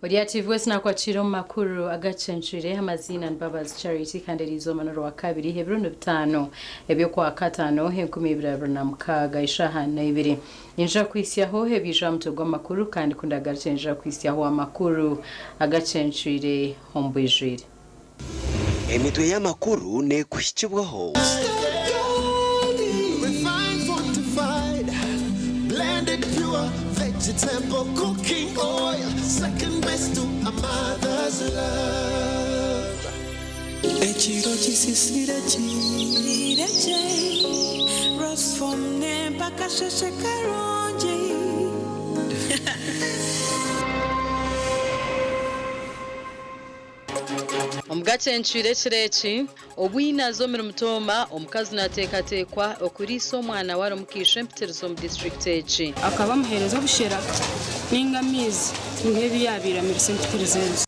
Ori aha TV West nakwakira omu makuru agacencwire amaziina ni Mbabazi Charity kandi eriizooba n'orwakabiri ebiro nibitaano eby'okwakataano 2026 eshaaha n'eibiri. Ninjija kuhitsyaho ebiija aha mutwe gw'amakuru kandi ku ndagarukye ninjija kuhitsyaho amakuru agacencwire omu bwijwire. Emitwe y'amakuru neekuhikibwaho. Refined, fortified, blended pure vegetable cooking oil, second best to a mother's love. Ekiro kisisire kirekye Rosfom nempakasheshe karungi. Omu gacencwire ekiro eki, obwinazi omuri Mutooma, omukazi nateekateekwa okuriisa omwana we ari omu kaisho empitirizo omu disiturikiti egi. Akaba amuheereza obushera nainga amaizi nk'ebi yaabaire amirisa empitirizo ezo.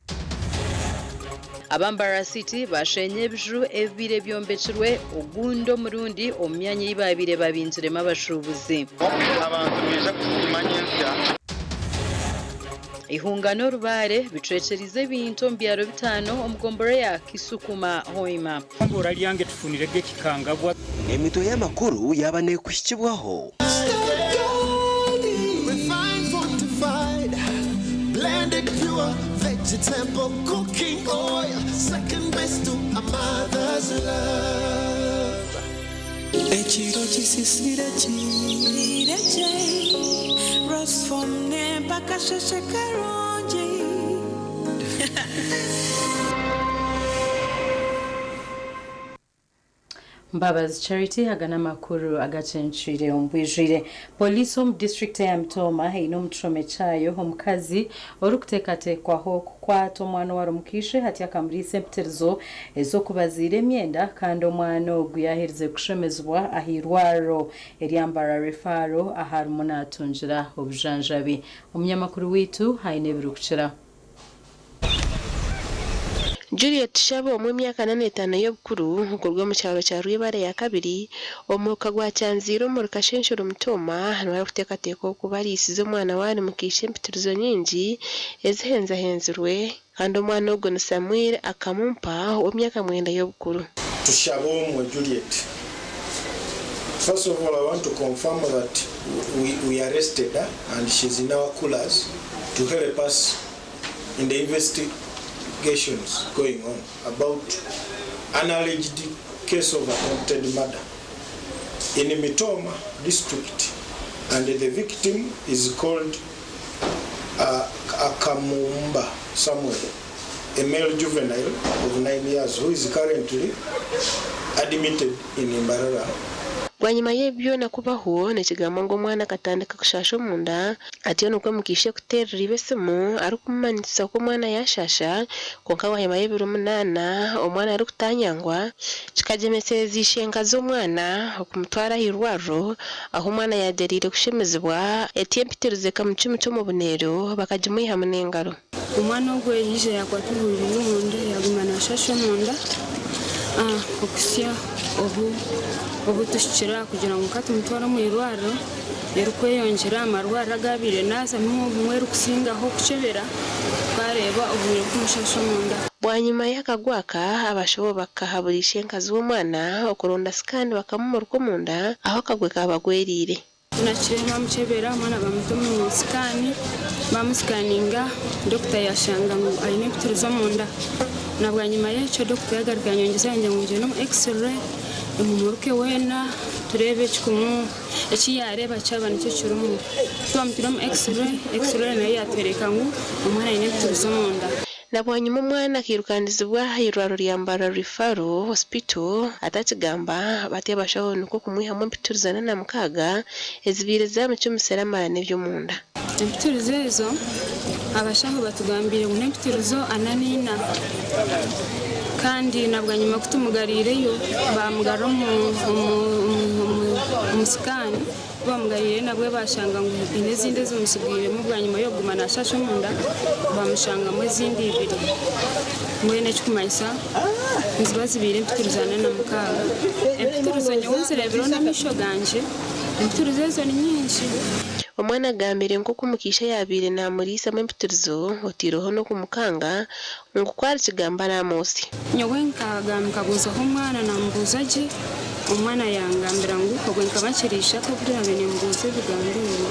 Aba Mbarara City baasheenya ebiju ebibaire byombekirwe ogundi omurundi omu myanya ei baabaire babingiremu abashuubuzi. Abantu nibaija kusiima nyentsya. Eihunga n'orubaare bicwekyereize ebintu omu byaro bitaano omu gombolola ya Kisukuma Hoima. Egombolola ryange tufunire ge ekikangabwa. Emitwe y'amakuru yaaba neekuhikibwaho. Refined, fortified, blended pure vegetable cooking oil, second best to a mother's love. Ekiro kisisire kirekye Rosfom nempakasheshe karungi. Mbabazi Charity aga n'amakuru agacencwire omu bwijwire. Poliisi omu disiturikiti eya Mitooma eine omu kishome kyayo omukazi orikuteekateekwaho kukwata omwana owari omu kaishe hati akamuriisa empitirizo ez'okubaziira emyenda kandi omwana ogu yaaherize kushemezibwa ah'eirwariro erya Mbarara Referral ahu arimu naatungira obujanjabi. Omunyamakuru waitu aine ebirikukiraho. Juliet Tushabe ow'emyaka ana n'etaano y'obukuru okuruga omu kyaro kya Rwibare ya kabiri omu muruka gwa Kyanziire omuri Kashenshuro Mutooma niwe arikuteekateekwa okuba ariisize omwana we ari mukaishe empitirizo nyingi ezihenzahenzirwe kandi omwana ogwo ni Samuel Akamumpa ow'emyaka mwenda y'obukuru. Tushabe Juliet. First of all, I want to confirm that we arrested her and she's in our coolers to help us in the investigations going on about an alleged case of attempted murder in Mitooma district, and the victim is called Akamumba Samuel, a male juvenile of 9 years who is currently admitted in Mbarara. Bwanyima y'ebi byona kubaho, nikigambwa ngu omwana akatandika kushaasha omunda, atyo nikwo mukaishe kuteerera iba esimu arikumumanyisa ku omwana yaashaasha, kwonka bwanyima y'ebiro munaana omwana arikutanyangwa, kikagyemesereza ishenkazi omwana okumutwara aha irwariro ahu omwana yaagyereire kushemezibwa, etyo empitirizo ekamucumita omu buneero bakagimwihamu n'engaro. Omwana ogwo yaija yaakwata oburiri bw'omunda yaaguma naashasha omunda okuhitsya obu obu tuhikire aha kugira ngu ka tumutware omu irwariro erikweyongyera aha marwariro agu abaire naazamu obumwe erikusingaho kukyebera twareeba obwire bw'okumushasha omunda. Bwanyima y'akagwe aka, abashobo bakahabura ishenkazi w'omwana okuronda sikaani bakamumurika omunda ahu akagwe kaabagweriire. Tunakire bamukyebera omwana bamuta omu sikaani, bamusikaninga dokita yashanga ngu aine empitirizo omunda. Na bwanyima y'ekyo dokita yagaruka yanyongyeza yangira ngu ngyende omu x-ray emumurike weena. Tureebe ekikumu eki yaareeba kyaba nikyo kirimu. Twamutwire omu X-ray, X-ray nayo yaatworeka ngu omwana aine ebiturizi omunda. Na bwanyima omwana akairukanizibwa aha irwariro rya Mbarara Referral Hospital atakigamba, batyo abashaho nikwo kumwihamu empiturizi 46 ezibaire zaamucumisire amara n'eby'omunda. Empiturizo ezo abashaho batugambiire ngu n'empiturizo 44 kandi na bwanyima ku tumugariireyo baamugarura omu sikaani, ku baamugariireyo nabwo baashanga ngu haine ezindi ezimutsigairemu bwanyima y'okuguma naashaasha omunda baamushangamu ezindi ibiri. Mbwenu ekirikumanyisa niziba zibaire empiturizo 46. Empiturizo nyowe nzireebireho n'amaisho gangye, empiturizo ezo ni nyingi. Omwana agambire nk'oku Mukiisha yaabaire naamuriisamu empitirizo otaireho n'okumukanga ngu ku arikigamba araamwotsya. Nyowe nkabuuzaho omwana naamubuuza gye, omwana yangambira ngu obwe nkaba nkiri ishaka obu naabaire nimubuuza ebigambo ebyo,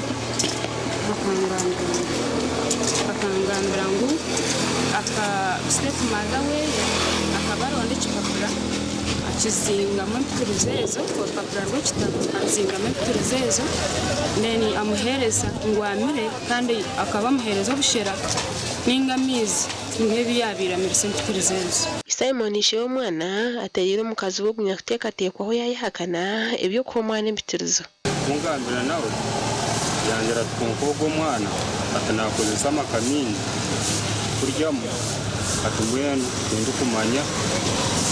akangambira ngu step mother we akaba aronda ekipapura akizingamu empitirizo ezo, orupapura rw'ekitabo aruzingamu empitirizo ezo then amuheereza ngu amire kandi akaba amuheereza obushera ninga amaizi ngu ebi yaabaire amirisa empitirizo ezo. Simon ishe w'omwana atereire omukazi we ogumya kuteekateekwaho yaayehakana eby'okuha omwana empitirizo. Kungambira nawe yangira ati kwonka ogwo omwana ati nakozesa amaka mingi kuryamu ati mbwenu tindikumanya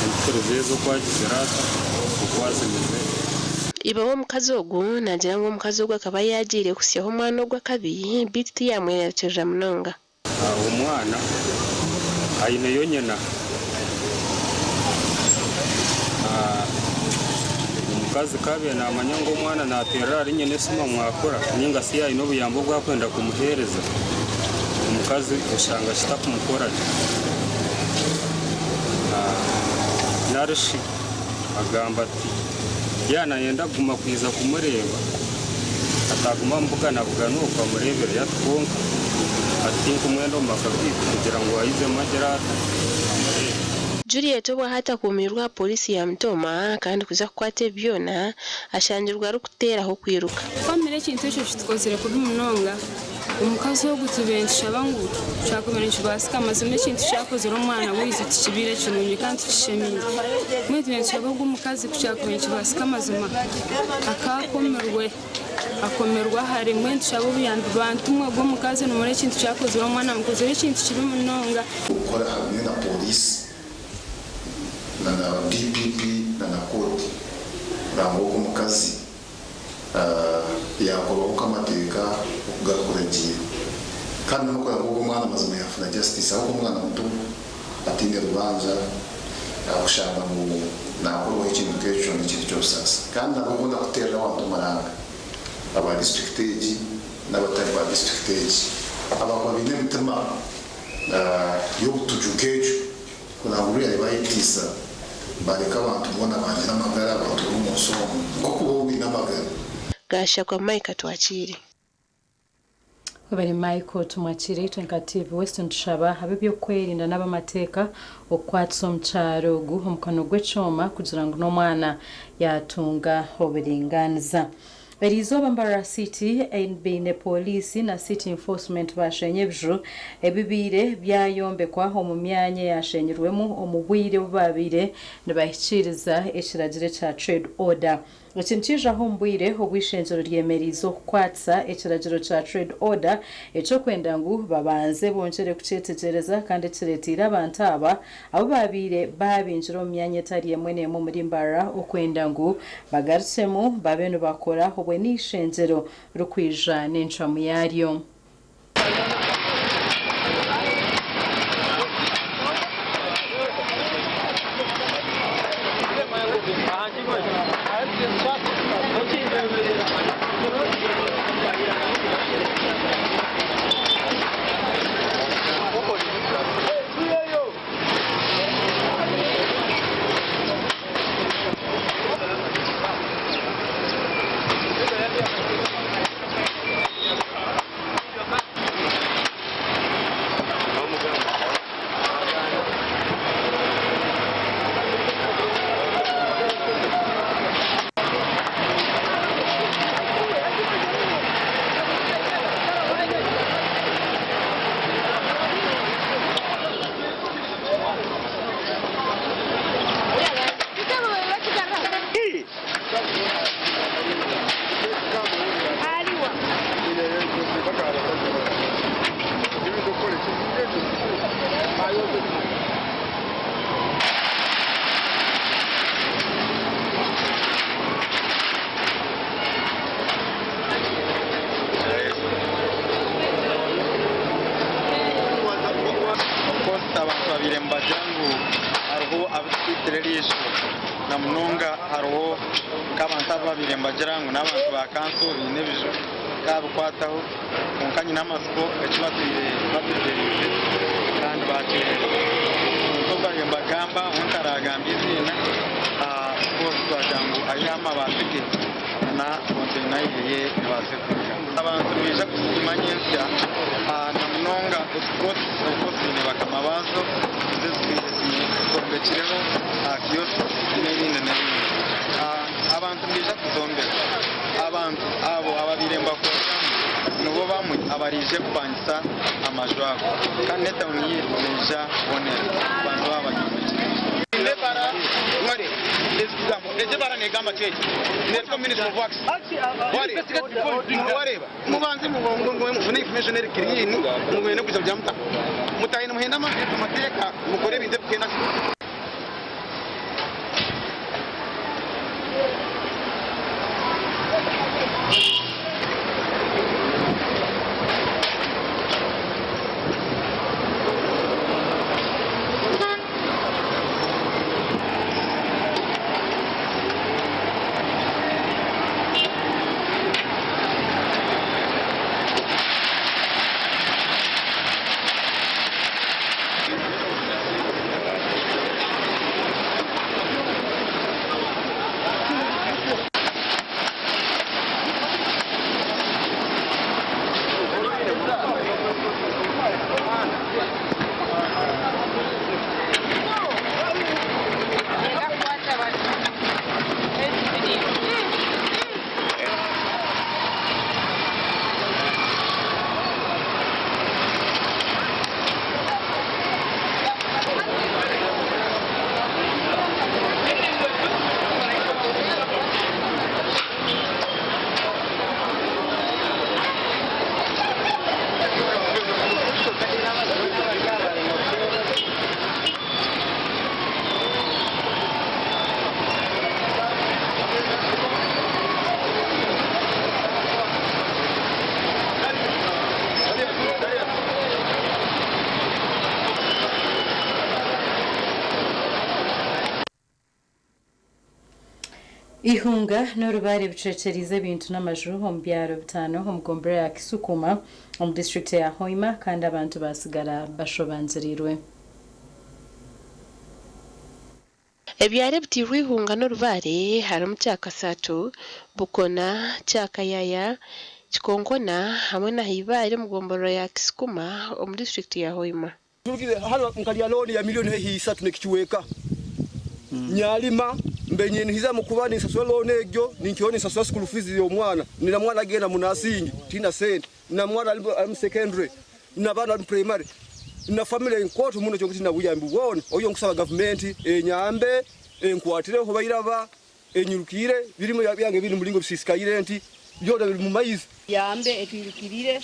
empitirizo ezi oku agizire ata oku azimize. Iba w'omukazi ogu naagira ngu omukazi ogu akaba yaagiire kuhitsyaho omwana ogu akabi beitu tiyaamwerarikirira munonga. Omwana aineyo nyina. Omukazi ku abaire naamanya ngu omwana naateerera ahari nyina esimu amwakura nainga shi aine obuyambi obu arikwenda kumuheereza, omukazi oshanga kitakumukora gye. Nari shi agamba ati yaaba naayenda kuguma kwija kumureeba, ataguma amubuganabugana okwo amureebereyo ati kwonka ati tinkumwenda omu maka gaitu kugira ngu aizemu agire ata amureebe. Juliet obwahati akuumirwe aha pooriisi ya Mitooma kandi kuza kukwata ebi byona ashangirwe arikuteeraho kwiruka. Famire ekintu ekyo kitukozire kubi munonga. Omukazi ogu tubaire nitushaba ngu kyakubaire nikibaasika mazima ekintu kyakozire omwana waitu tikibaire kirungi kandi tikishemeire. Mbwenu tubaire nitushaba ogu omukazi ku kyakubaire nikibaasika mazima akaakomirwe akomerwe ahari. Mbwenu nitushaba obuyambi bantumwe ogu omukazi nimureba ekintu kyakozire omwana amukozire ekintu kibi munonga. Okukora hamwe na Pooriisi na na DPP na na kooti kuranga ogu omukazi Yaakorwaho nk'amateeka oku garikuragiira. Kandi n'okureba ngu ogwo omwana mazima yaafuna justice ahabw'okuba omwana muto ataine rubanja kushanga ngu naakorwaho ekintu nk'ekyo n'ekintu ky'obusaasi. Kandi nabwo nkunda kuteerera abantu omuranga aba disiturikiti egi n'abatari ba disiturikiti egi abakuba baine emitima y'obutuju nk'egyo Kureba ngu buriya nibayetiisa bareka abantu boona bagira amagara batuura omu nsi omu nk'oku bo baine amagara. Gashakwa Mike Atwakiire. Webare Michael Tumwakiire itwe nka TV West nitushaba ab'ebyokwerinda n'abamateeka okukwatisa omukyara ogu omukono gw'ekyoma kugira ngu n'omwana yatunga oburinganiza. Eriizooba Mbarara City baine Pooriisi na City Enforcement baasheenya ebiju ebibaire byayombekwa omu myanya eyashenyirwemu omu bwire obu baabaire nibahikiiriza ekiragiro ekya Trade Order. Eki nikiijaho omu bwire obu eishengyero ryemereize okukwatisa ekiragiro kya Trade Order eky'okwenda ngu babanze bongyere kukyetegyereza kandi ekireeteire abantu aba abu baabaire baabingire omu myanya etari emwe n'emwe omuri Mbarara okwenda ngu bagarukyemu babe nibakora obwe n'eishengyero rikwija n'encwamu yaaryo. Nimbagira ngu hariho abu tukwitire eriisho na munonga hariho nk'abantu abu babaire nibagira ngu n'abantu ba kanso baine ebiju tikabikwataho kwonka nyine amatsiko eki batwire bategyereize kandi bakireeba. Omuntu ogu bariyo nibagamba ou ntaragambe eiziina of course twagira ngu aiheho amabaati ge na konteyina ye ebaase kuhika. Abantu nibaija kusiima nyentsya na munonga otu-plots oku twine bakama baazo nizo ezitwire twombekireho kiosks n'ebindi n'ebindi. Abantu nibaija kuzombeka. Abantu abo ababaire nibakoreramu nibo bamwe abaraije kupangisa amaju ago kandi n'etawuni yaitu neija kubonera abantu baaba bagyombekire. Mubanze mufune information eri clean mubone kuza kugira muta mutahe nimuhenda amateeka mukore ebintu ebikuhenda. Ihunga n'orubaare bicwekyerize ebintu n'amaju omu byaro bitaano omu gombolola ya Kisukuma omu disiturikiti ya Hoima kandi abantu basigara bashobangiriirwe. Ebyaro ebiteirwe eihunga n'orubaare harimu Kyakasatu, Bukona, Kyakayaya, Kikonkona hamwe na Haibare omu gomborora ya Kisukuma omu disiturikiti ya Hoima. Hanu nkarya looni ya milioni haihi isatu n'ekicweka. Nyarima mbe niinhiza mu kuba ninsasura looni egyo, ninkiraho ninsasura school fees y'omwana. Nina mwana agenda mu nursing tiina sente, nina mwana ari mu secondary, nina abaana bari mu primary, nina family nkooto muno kyonka tiina buyambi bwona. Oihireho nkusaba gavumenti enyambe, enkwatireho bairaba, enyirukiire, ebirime byange biri muringo bisisikaire nti, byona biri mu maizi. Yambe etwirukirire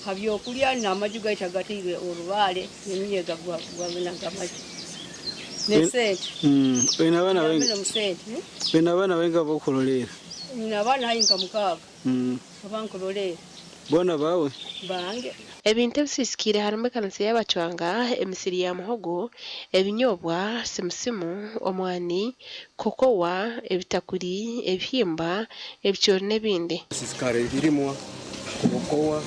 ha byokulya n'amaju gaitu agateirwe orubaare n'emiyaga gwabinaga amaju n'esente. Oine abaana Yambe bainga? n'omu sente. Oine abaana bainga ab'okuroleera? Nyine abaana haihi nka mukaaga abankuroleera. Boona baawe? Bange. Ebintu ebisiisikaire harimu ekanisa y'Abacwanga, emisiri ya muhogo, ebinyobwa, simusimu, omwani, kokowa, ebitakuri, ebihimba, ebicoori n'ebindi. Bisiisikara ebirimwa, kokowa,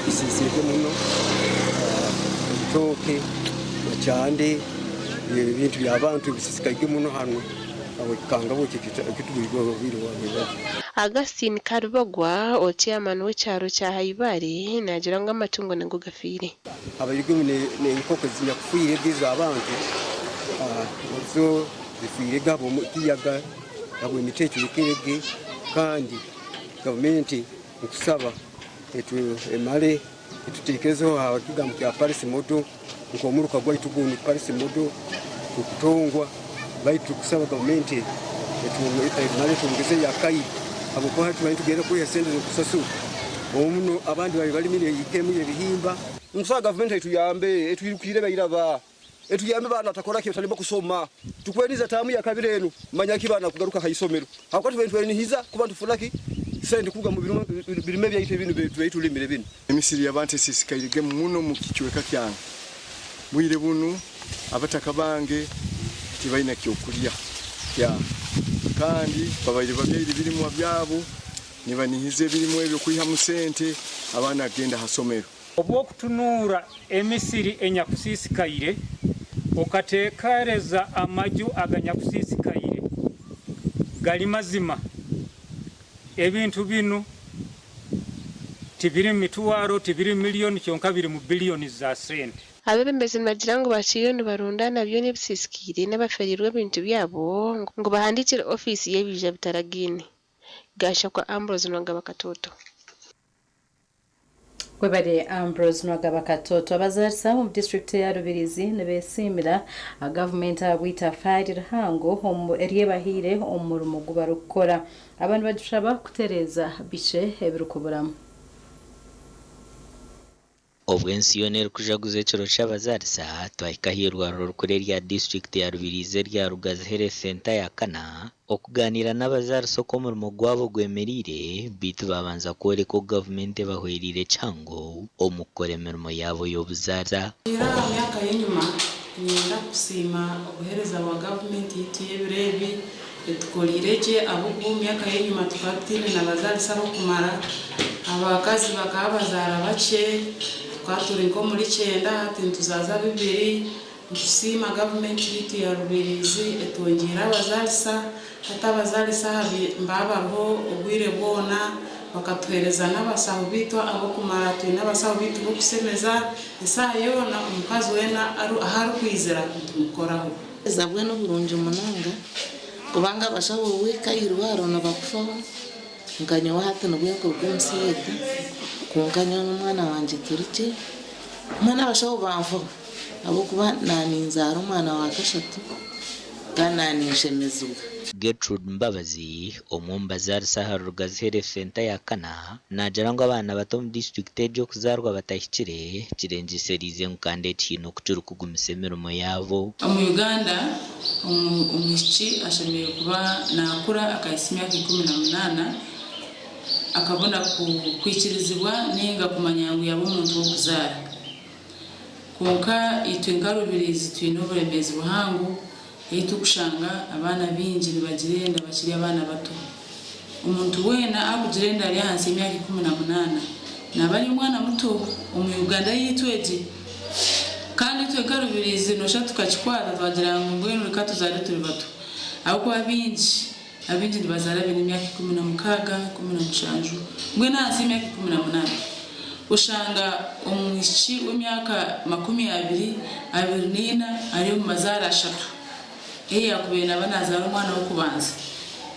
bisiisirwe muno, ebitooke, makyande, ebintu by'abantu bisisikaire muno hanu ahabw'ekikangabwa eki ekitugwirweho obwire bwa bwebagyo. Augustine Karubogwa, ori chairman w'ekyaro kya Haibare naagira ngu amatungo nago gafiire. Habairwemu n'enkoko ezinyakufiire egi ez'abantu nazo zifiire ge ahabw'ekiyaga, ahabw'emiti ecwekere ge kandi gavumenti nkusaba emare etutekerezeho aha kigambo kya Paris Model nk'omuruka gwaitu gunu Paris Model tukutongwa baitu tukusaba gavumenti emare etwongezeyo akaire habwokuba hati tubaire nitugenda kwiha sente z'okusasura omuno abandi babaire balimire eka emu y'ebihimba. Nkusaba gavumenti etuyambe etwirukire bairaba etuyambe baana batakoraki batarema kusoma tukweniza taamu ya kabiri enu manya ki baana kugaruka aha isomero ahabw'okuba tubaire nitwenihiza kuba nitufuna ki sente kuruga mu birime byaitu ebinu tubaire tulimire binu. Emisiri y'abantu esisikaire ge muno omu kicweka kyange. Bwire bunu abataka bange tibaina kyokulya ya kandi babaire babyaire ebirimwa byabo nibanihiza ebirimwa ebyo kwihamu sente abaana kugenda ha somero. Obw'okutunuura emisiri enyakusiisikaire, okateekereza amaju aganyakusiisikaire gali mazima, ebintu binu tibiri mu mitwaro, tibiri mu miliyoni kyonka biri mu biliyoni za sente. Abeebembezi nibagira ngu bakiriyo nibarundaana byona ebisiisikaire n'abafeereirwe ebintu byabo ngu bahandiikire ofiisi y'ebiija bitaragaine. Gashakwa Ambrose Nwagaba Katoto. Webare Ambrose Nwagaba Katoto. Abazaarisa omu disiturikiti eya Rubirizi nibeesiimira gavumenti ahabw'eitafaari rihango eryebahaire omu murimo gu barikukora. Aba nibagishaba kutereeza bikye ebirikuburamu. Obu ensi yoona erikujaguza ekiro ky'abazaarisa, twahika ah'eirwariro rikuru erya disiturikiti ya Rubirizi erya Rugazi Health Centre ya kana okugaaniira n'abazaarisa oku omurimo gwabo gwemereire beitu baabanza kworeka oku gavumenti ebahwereire kihango omu kukora emirimo yaabo y'obuzaarisa. Ira aha myaka y'enyima, niinyenda kusiima obuheereza bwa gavumenti yaitu y'ebiro ebi etukoriire gye ahabw'okuba omu myaka y'enyima tukaba tutaine na bazaarisa ab'okumara, abakazi bakaba bazaara bakye, tukaba turi nk'omuri kyenda hati nituzaaza bibiri. Nitusiima gavumenti yaitu ya Rubirizi etwongyeire abazaarisa, hati abazaarisa aha nibaba bariho obwire bwona, bakatuheereza n'abasaho baitu ab'okumara, twine abasaho baitu b'okusemeza, esaaha yoona omukazi weena ahu arikwizira nitumukoraho. Obuheereza bwe n'oburungi munonga kubanga abashaho wahika aha irwariro nibakufaho nka nyowe hati nibwo nkuruga omu theatre kwonka nyowe n'omwana wangye turi gye mbwenu abashaho banfaho ahabw'okuba naninzaara omwana wa kashatu kandi naninshemezibwa. Gertrude Mbabazi, omwe omu bazaarisa ahari Rugazi Health Centre ya kana, naagira ngu abaana bato omu disiturikiti egyo okuzaarwa batahikire kirengyesereize ngu kandi eki haine oku kirikugumisa emirimo yaabo. Omu Uganda, omwishiki ashemereire kuba nakura akahitsya emyaka 18 akabona kwikirizibwa ninga kumanya ngu yaba omuntu w'okuzaara. Kwonka itwe nka Rubirizi twine oburemeezi buhango ei turikushanga abaana baingi nibagira enda bakiri abaana bato. Omuntu weena arikugira enda ari ahansi y'emyaka 18 naaba ari omwana muto omu Uganda yaitu egi. Kandi itwe nka Rubirizi noshusha tukakikwata twagira ngu mbwenu reka tuzaare turi bato ahabw'okuba abaingi Abaingi nibazaara baine emyaka 16, 17, mbwenu ahansi y'emyaka 18. Oshanga omwishiki w'emyaka 20, 24 ari omu mazaara ashatu, ei yaakubaire naaba naazaara omwana w'okubanza.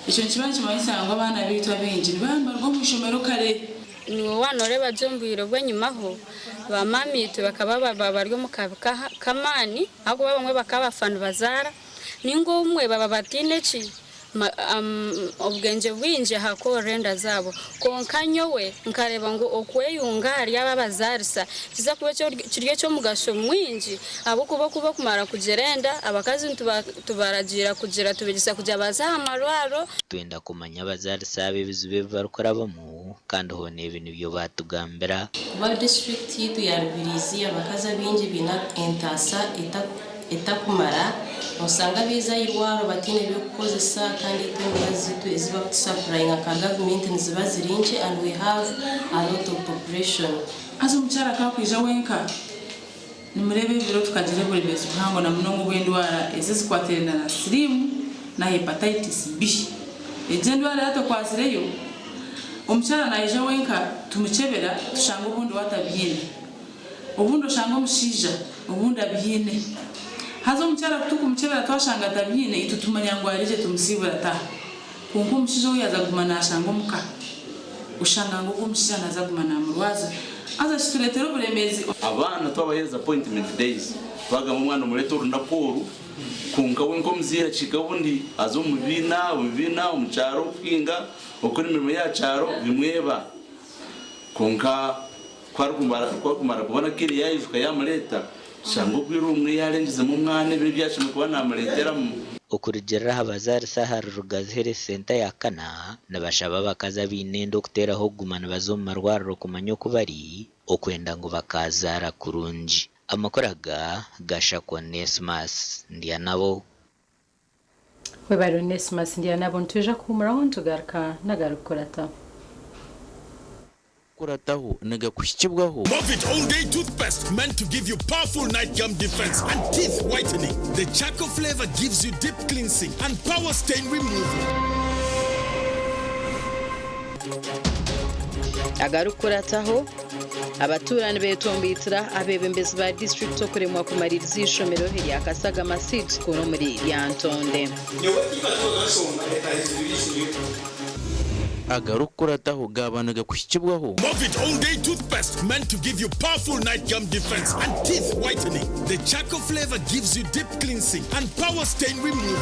Ekyo nikiba nikimanyisa ngu abaana baitu abaingi nibaba nibaruga omu ishomero kare. Niiwe waaba nooreeba gye omu bwire bw'enyimaho, baamaamaitwe bakaba baba bari omu kabi k'amaani ahabw'okuba abamwe bakaba bafa nibazaara. Nainga obumwe baba bataine ki obwengye bwingi aha kworora enda zaabo. Kwonka nyowe nkareeba ngu okweyunga ahari abo abazaarisa kiza kuba kiri eky'omugasho mwingi ahabw'okuba okuba okumara kugira enda, abakazi nitubaragiira kugira tubegyesa kugira baze aha marwaro. Twenda kumanya abazaarisa abo ebizibu ebi barikurabamu kandi hoona ebi nibyo baatugambira. Kuba disiturikiti yaitu ya Rubirizi abakazi abaingi baine entaasa etakumara, noshanga baija aha irwariro bataine by'okukozesa kandi itwe emibazi zaitu ezi bakutusapurayinga nka gavumenti niziba ziri nkye and we have a lot of population. Haza omukyara ka akwija wenka, nimureeba ebiro tukagira oburemeezi buhango na munonga obw'endwara ezi ezikwatiraine na siriimu na hepatitis B. Egyo endwara yaaba etakwatsireyo, omukyara naija wenka tumukyebera tushanga obundi we atabiine. Obundi oshanga omushaija obundi abiine. Haza omukyara ku turikumukyebera twashanga atabiine, itwe tumanya ngu ari gye tumusiibura ataaha. Kwonka omushaija ou yaaza kuguma naashanga omuka, oshanga ngu ogwo omushaija naaza kuguma naamurwaza. Haza kitureetera oburemeezi. Abaana twabaheereza appointment days, twagamba omwana omureete orunaku oru, kwonka we nk'omuzaire akihika obundi aza omu bibiina, omu bibiina, omu kyaro kuhinga, okukora emirimo y'aha kyaro bimweba. Kwonka Ku arikumara kubona Kelly yaijuka yaamureeta, shanga obwire obumwe yaarengizemu omwana ebiro ebi ashemereire kuba naamureeteramu. Okurugiirira aha bazaarisa ahari Rugazi Health Centre ya kana, nibashaba abakazi abaine enda okuteeraho kuguma nibaza omu marwariro kumanya oku bari, okwenda ngu bakaazaara kurungi. Amakuru aga gashakwa Onesmus Ndyanabo. Webare Onesmus Ndyanabo nitwija kuhumuraho nitugaruka n'agarikukurataho. Kurataho nigakuhikibwaho. Movit All Day Toothpaste meant to give you powerful night gum defense and teeth whitening. The charcoal flavor gives you deep cleansing and power stain removal. Agarikukurataho, abatuura nibetombeitira abeebembezi ba disiturikiti okuremwa kumariiriza eishomero erya Kasagama Seed School omuri Lyantonde. Agarikukurataho gaaba nigakuhikibwaho. Movit All Day Toothpaste meant to give you powerful night gum defense and teeth whitening. The charcoal flavor gives you deep cleansing and power stain removal.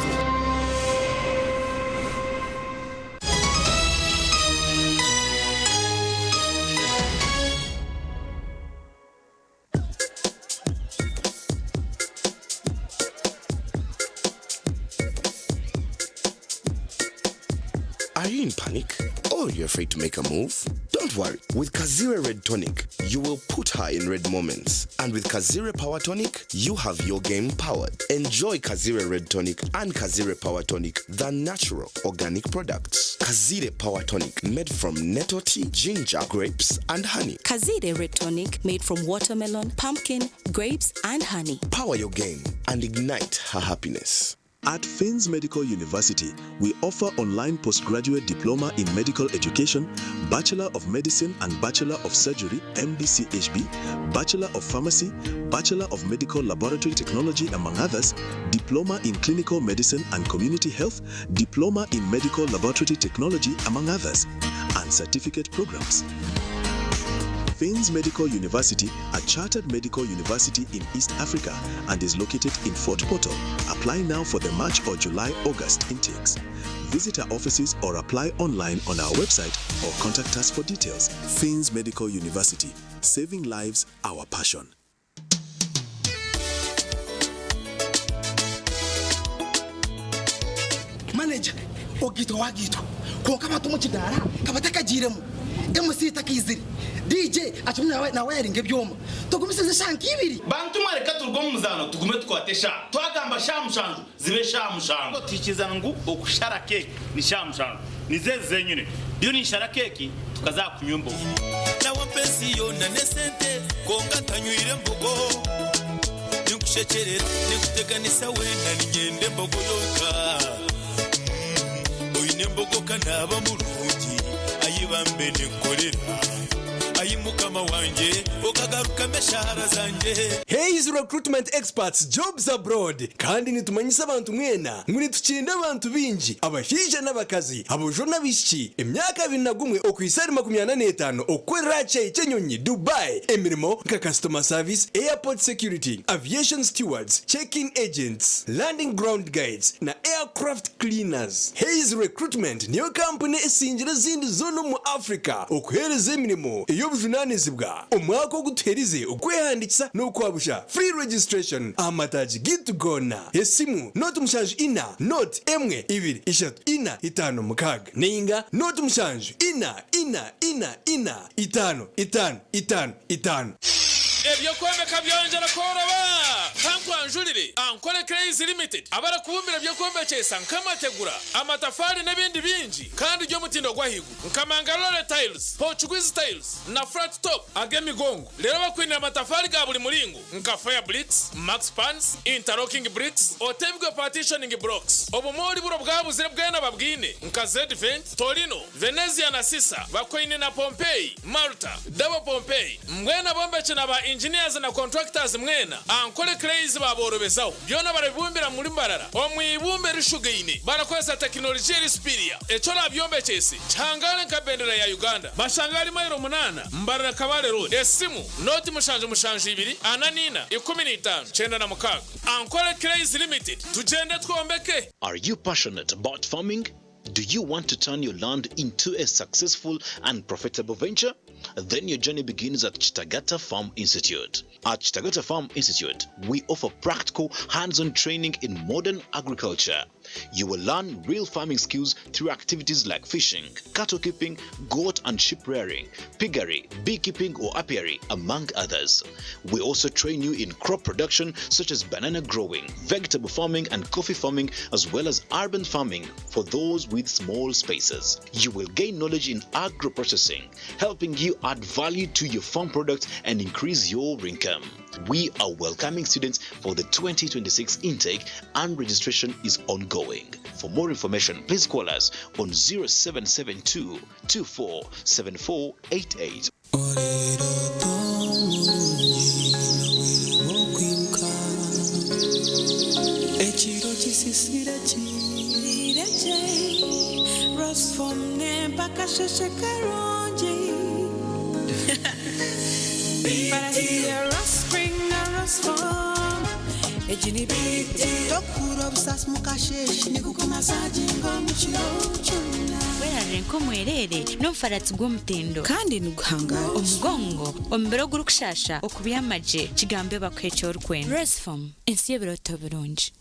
Are you in panic? Or you're afraid to make a move? Don't worry. With Kazire Red Tonic, you will put her in red moments. And with Kazire Power Tonic, you have your game powered. Enjoy Kazire Red Tonic and Kazire Power Tonic, the natural organic products. Kazire Power Tonic, made from nettle tea, ginger, grapes, and honey. Kazire Red Tonic made from watermelon, pumpkin, grapes, and honey. Power your game and ignite her happiness. At Finns Medical University, we offer online postgraduate diploma in medical education, Bachelor of Medicine and Bachelor of Surgery, MBCHB, Bachelor of Pharmacy, Bachelor of Medical Laboratory Technology, among others, Diploma in Clinical Medicine and Community Health, Diploma in Medical Laboratory Technology, among others, and certificate programs. Finns Medical University, a chartered medical university in East Africa and is located in Fort Portal. Apply now for the March or July August intakes. Visit our offices or apply online on our website or contact us for details. Finns Medical University, saving lives, our passion. Manager ogitwa wagitwa kwonka abantu omu kidaara kabatakagiiremu MC takaizire DJ akirimu nawayaringa ebyoma tugumisirize eshaaha nk'ibiri. Bantu mwe reka turuge omu muzaano tugume tukwate eshaaha. Twagamba shaaha mushanju zibe shaaha mushanju. Tuhikirizana ngu okushara keeki ni shaaha mushanju. Nizo ezi zenyine. Ndiyo ninshara keeki tukaza aha kunywa embogo. Nawe mpa ensi yoona n'esente kwonka ntanywire mbogo Ninkushekyerera ninkuteganisa weena niinyenda embogo yonka Oine embogo ka naaba murungi Ayi bambe ninkukorera Ayi mukama wangye okagarukamu eshaara zangye. Hays Recruitment Experts Jobs Abroad Kandi nitumanyisa abantu mwena ngu nitukinda abantu baingi, abashaija n'abakazi, aboojo n'abaishiki, emyaka 21 okuhitsya ahari 45 okukorera aha kishaayi ky'enyonyi Dubai emirimo nka Customer Service, Airport Security, Aviation Stewards, Check-in Agents, Landing Ground Guides na Aircraft Cleaners. Hays Recruitment niyo kampuni esingire ezindi zoona omu Africa okuheereza emirimo ey'obujunaanizibwa. Omwaka ogu tuherize okwehandiikisa n'okwabusha, free registration, aha mataagi gaitu goona. Esimu, 074 0 1 2 3 4 5 6 nainga 0 7 4 4 4 4 5 5 5 5. Eby'okwombeka byongyera kworoba! Kankwanjurire Ankole Clays Limited abarikubumbira eby'okwombekyesa nk'amategura, amatafaari n'ebindi bingi kandi by'omutindo gw'ahaiguru nka Mangalore Tiles, Portuguese Tiles na Flat Top ag'emigongo. Reero bakwinire amatafaari ga buri muringo nka Fire Bricks, Max Pans, Interlocking Bricks, Otebwe Partitioning Blocks. Obumoori buri obwabuzire bwena babwine nka Z-Vent, Torino, Venezia na Sisa bakwaine na Pompeii, Malta, Double Pompeii. Mbwenu abombeki na ba engineers na contractors mwena, Ankole Clays baaborobezaho. Byona barabibumbira muri Mbarara omu ibumba erishugaine barakozesa tekinologiya eri superior. Eki orabyombekyese kihangare nka bendera ya Uganda. Bashanga ahari mailo munaana Mbarara Kabale Road. Esimu, nooti 7 7 2 44 15 96. Ankole Clays Limited, tugyende twombeke! Are you passionate about farming? Do you want to turn your land into a successful and profitable venture? Then your journey begins at Kitagata Farm Institute. At Kitagata Farm Institute, we offer practical, hands-on training in modern agriculture. You will learn real farming skills through activities like fishing, cattle keeping, goat and sheep rearing, piggery, beekeeping or apiary, among others. We also train you in crop production such as banana growing, vegetable farming, and coffee farming, as well as urban farming for those with small spaces. You will gain knowledge in agro processing, helping you add value to your farm products and increase your income. We are welcoming students for the 2026 intake and registration is ongoing. For more information, please call us on 0772 247488. Ekiro kisisire kirekye Rosfom nempaka sheshe karungi Farasiya Rospring na Rosfom Egi biti Tokura obusasi mukasheshe nikukumasaginga omu kiro kyona Werarire nk'omwereere n'omufaratsi gw'omutindo. Kandi niguhangaara. Omugongo, omubiri ogurikushasha, okubyama gye, kigambe bakuhe eki orikwenda. Rosefom, ensi y'ebirooto birungi.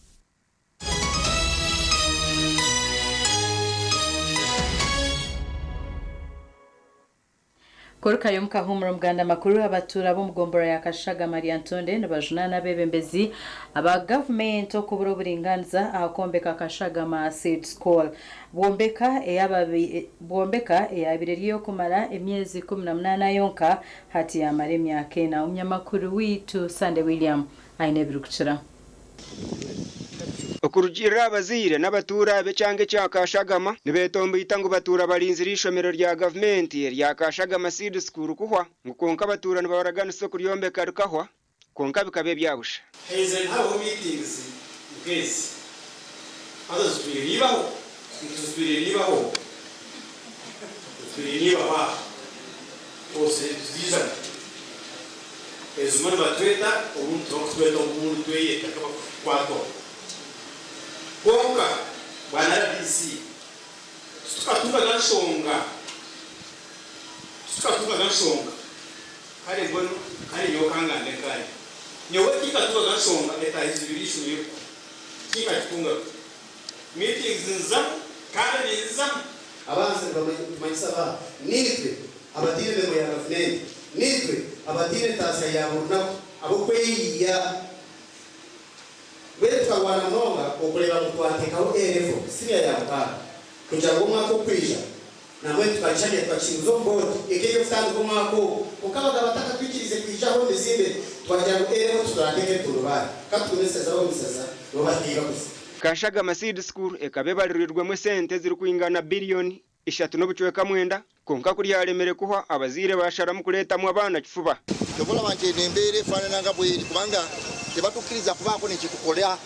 Kurukayo omu kahuumuro Omuganda Makuru, abatuura b'omu gombolola ya Kashagama Lyantonde nibajunaana abeebembezi aba gavumenti okubura oburingaaniza aha kwombeka Kashagama Seed School. Bwombeka bwombeka eyaabaire eri ey'okumara emyezi 18 yonka hati yaamara emyaka ena. Omunyamakuru waitu Sande William aine ebirikukiraho. Okurugiirira aha bazaire n'abatuura b'ekyanga ekya Kashagama, nibetomboita ngu batuura barinzire eishomero rya gavumenti erya Kashagama Seed School kuhwa ngu kwonka abatuura nibabaraganisa okuryombeka rikahwa kwonka bikaba ebyabusha. Haizire nihabaho meetings nk'ezi haza zitwire niibaho zitwire niibaho zitwire niibaho aha hose nituziijamu ezimwe nibatweta obundi tibakutweta obundi tweyeta nk'abakukwatwaho kwonka bwana RDC titukatungaga nshonga titukatungaga nshonga kare mbwenu kare nyowe kangambe nkanye nyowe tinkatungaga nshonga etahizibire ishomero tinkagitungaga meetings nzizamu kandi ninzizamu. Abanza nitumanyisa aba, Niitwe abataine mirimo ya gavumenti, niitwe abataine ntaasya ya buri runaku, ab'okweyiiya. Mbwenu tukarwana munonga okureeba ngu twateekaho A-level, siniya ya mukaaga, kugira ngu omwaka ogukwija nambwenu tukakihanya tukakihinguza omu boodi eka ery'okutandika omwaka ogu. Kwonka abagabe batakatwikiriize kwija aho omu bizimbe, twagira ngu A-level titurateeka ebitundubaare. Ka tugumisirize ab'omumisiriza nibo bataire kuza. Kashagama Seed School ekaba ebaririrwemu esente ezirikwingana biriyoni ishatu n'obucweka mwenda, kwonka ku ryaremire kuhwa, abazaire baasharamu kureetamu abaana kifuba. Kyova olaba nti eno embeera efaanana nga bweri kubanga tebatukkiriza kubaako nekyetukola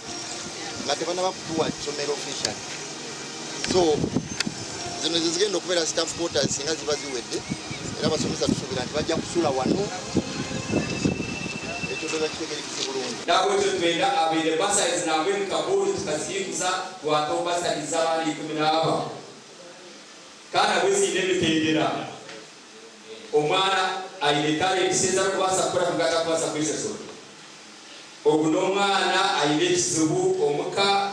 nga tebanaba kutuwa ssomero officially. So zino zezigenda okubeera staff quarters singa ziba ziwedde era abasomesa tusuubira nti bajja kusula wano ekyo ndowooza kitegeerekese bulungi. Nahabwekyo nitwenda abaine bursaries nambwenu nka board tukazihinguza twataho bursaries z'abaana 14 kandi nabwe ziine emitendera. Omwana aine talents ezi arikubaasa kukora kwonka atakubaasa kweshashura. Ogu n'omwana aine ekizibu omuka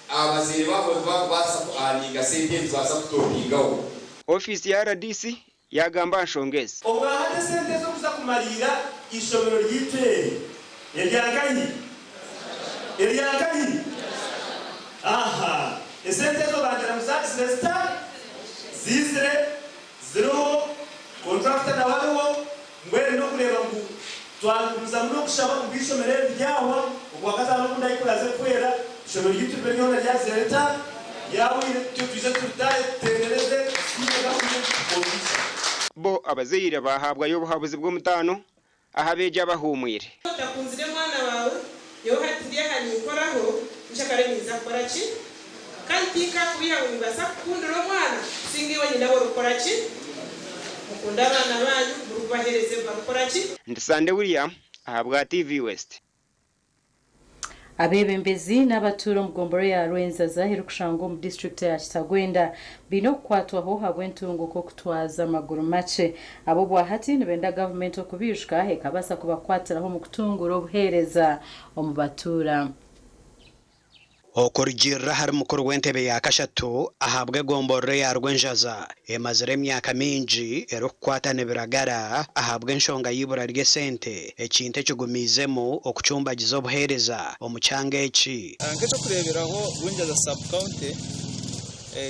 abazaire baabo tibarikubaasa ku earninga sente ezi baasa kutopingaho. Ofiisi ya rdc yaagamba aha nshonga ezi. Obwahati esente ez'okuza kumariira eishomero ryaitu eri erya nkahi? Erya nkahi? Aha, esente ezo bangira ngu zaagizire zita? Ziizire, ziriho, kontrakita nawe ariho, mbwenu n'okureeba ngu twagumizamu n'okushaba ngu eishomero eri ryahwa, Okwakataano obundi ahi kuraaze kuhwera, eishomero ryaitu ribe ryona ryagizire rita? Ryahweire, tutyo twije turitaahe tutendereze, tusiime gavumenti omugisha. Bo abazaire baahaabwayo obuhabuzi bw'omutaano aha beegi abahuumwire. Otakunzire mwana waawe, nyowe hati ndi aha ninkoraho, nkyakare ninza kukora ki? Kandi tinkakubiiha ngu nimbaasa kukundira omwana kusinga iwe nyina ou orikukora ki? Mukunde abaana baanyu murikubaheereza ebi barikukora ki? Ndi Sande William ahabwa TV West. Abeebembezi n'abatuura omu gombolola ya Rwenzaza erikushangwa omu disiturikiti ya Kitagwenda baine okukwatwaho ahabw'entunguka okutwaza amaguru makye. Aba obwahati nibenda gavumenti okubiijuka ekabaasa kubakwatiraho omu kutunguura obuheereza omu batuura. Okurugiirira ahari mukuru w'entebe ya kashatu ahabw'egomborora eya Rwenjaza emazire emyaka mingi erikukwatana ebiragara ahabw'enshonga y'eibura ry'esente ekintu ekigumiizemu okucumbagiza obuheereza omu kyanga eki. Nk'eky'okureeberaho Rwenjaza Sub County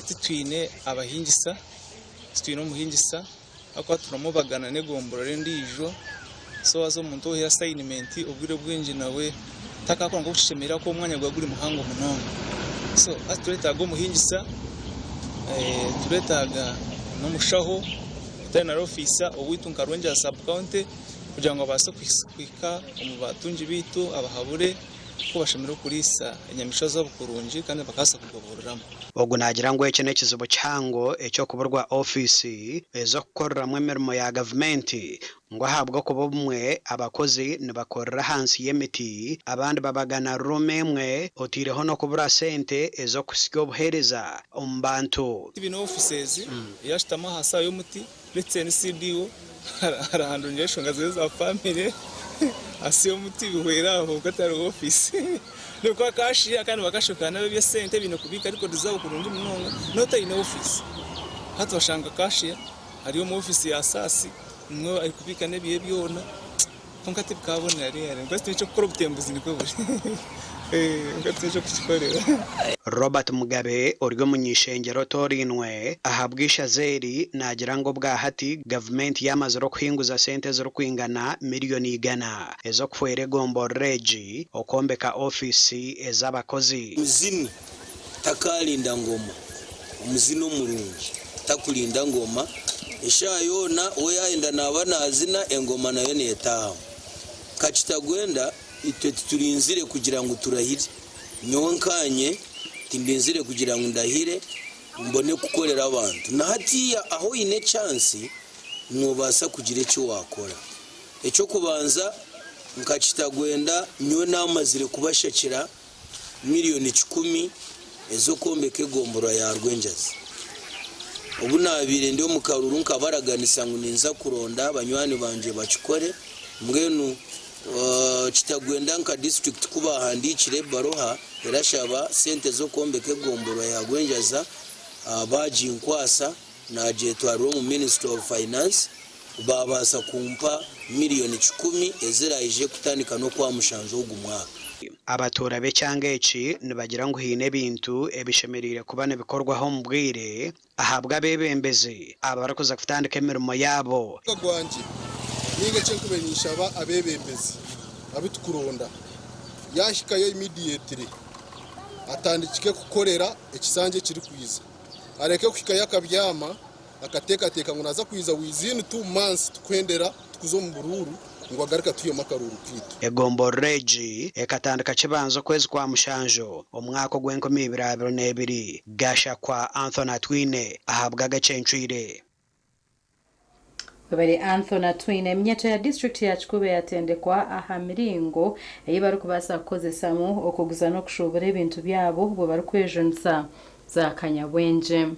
titwine abahingisa, titwine omuhingisa ahakuba turamubagana n'egomborora endiijo so haza omuntu ohaire asayinimenti obwire obwingi nawe takakora nk'oku kishemereire ahakuba omwanya guba guri muhango munonga. So hati turetaaga omuhingisa, turetaaga n'omushaho, veterinary officer owaitu nka Rwengyeza sub county kugira ngu abaase kuhika omu batungi baitu abahabure oku bashemereire kuriisa enyamaishwa zaabo kurungi kandi bakabaasa kugoboreramu. Ogu naagira ngu eki n'ekizibu kihango eky'okuburwa ofiisi ez'okukoreramu emirimo ya gavumenti ngu ahabw'okuba obumwe abakozi nibakorera ahansi y'emiti abandi babagana ruumu emwe oteireho n'okubura sente ez'okuhitsya obuheereza omu bantu. Tibiine ofiisi eyashutama ahansi aha y'omuti Let's say ni CDO arahandurira enshonga ze za family ahansi y'omuti bihwere aho kwonka tihariho ofiisi. Nikwo cashier kandi ba cashier bakaba n'abeby'esente baine kubiika record zaabo kurungi munonga n'otaine ofiisi. Hati oshanga cashier ari omu ofiisi ya saasi nimwo arikubiika n'ebye byona kwonka tibikabonera really. Nikwo tihaine eky'okukora obutembuzi nikwo buri kwonka tihaine eky'okukikorera. Robert Mugabe ori omuny'eishengyero otoorainwe ahabw'eishaza eri naagira ngu obwahati gavumenti yaamazire okuhinguza sente ezirikwingana miriyoni igana ez'okuhwera egomborora egi okwombeka ofiisi ez'abakozi. Omuzini takaarinda ngoma, omuzini omurungi takurinda ngoma, eshaaha yoona we yaayenda naaba naazina engoma nayo neetaahamu. Kakitagwenda itwe titurinzire kugira ngu turahire, nyowe nkaanye tindinzire kugira ngu ndahire mbone kukorera abantu. Na hatiiya ahu oine chansi noobaasa kugira eki waakora. Eky'okubanza nka Kitagwenda nyowe naamazire kubashakira miriyoni kikumi ez'okwombeka egomborora ya Rwengyazi. Obu naabaire ndi omu karuru nkabaraganisa ngu ninza kuronda banywani bangye bakikore. Mbwenu Kitagwenda nka disiturikiti ku baahandiikire ebaruha erashaba sente z'okwombeka egomborora ya Rwengyaza baaginkwasa naagyetwarira omu Ministry of Finance baabaasa kumpa miriyoni kikumi eziraije kutandika n'Okwamushanju ogu mwaka. Abatuura b'ekyanga eki nibagira ngu haine ebintu ebishemereire kuba nibikorwaho omu bwire ahabw'abeebembezi abarikuza kutandika emirimo yaabo. Omuka gwangye ninga eki nkubaire ninshaba abebembezi abu tukuronda yahikayo immediately atandikike kukorera ekisanja ekirikwiza areke kuhikayo akabyama Akateekateeka ngu naaza kwija within 2 months tukuhendera tukuza omu buruuru ngu agaruke atuhemu akaruuru kaitu. Egomborora egi ekatandika kibanza okwezi kwa mushanju omwaka ogw'enkumi ibiri abiri n'ebiri, Gashakwa Anthony Atwine ahabw'agacencwire. Webare Anthony Atwine. Eminyeeto ya disiturikiti ya Kikuube yatendekwa aha miringo ei barikubaasa kukozesamu okuguza n'okushuubura ebintu byabo obwo barikwejunisa za kanyabwengye.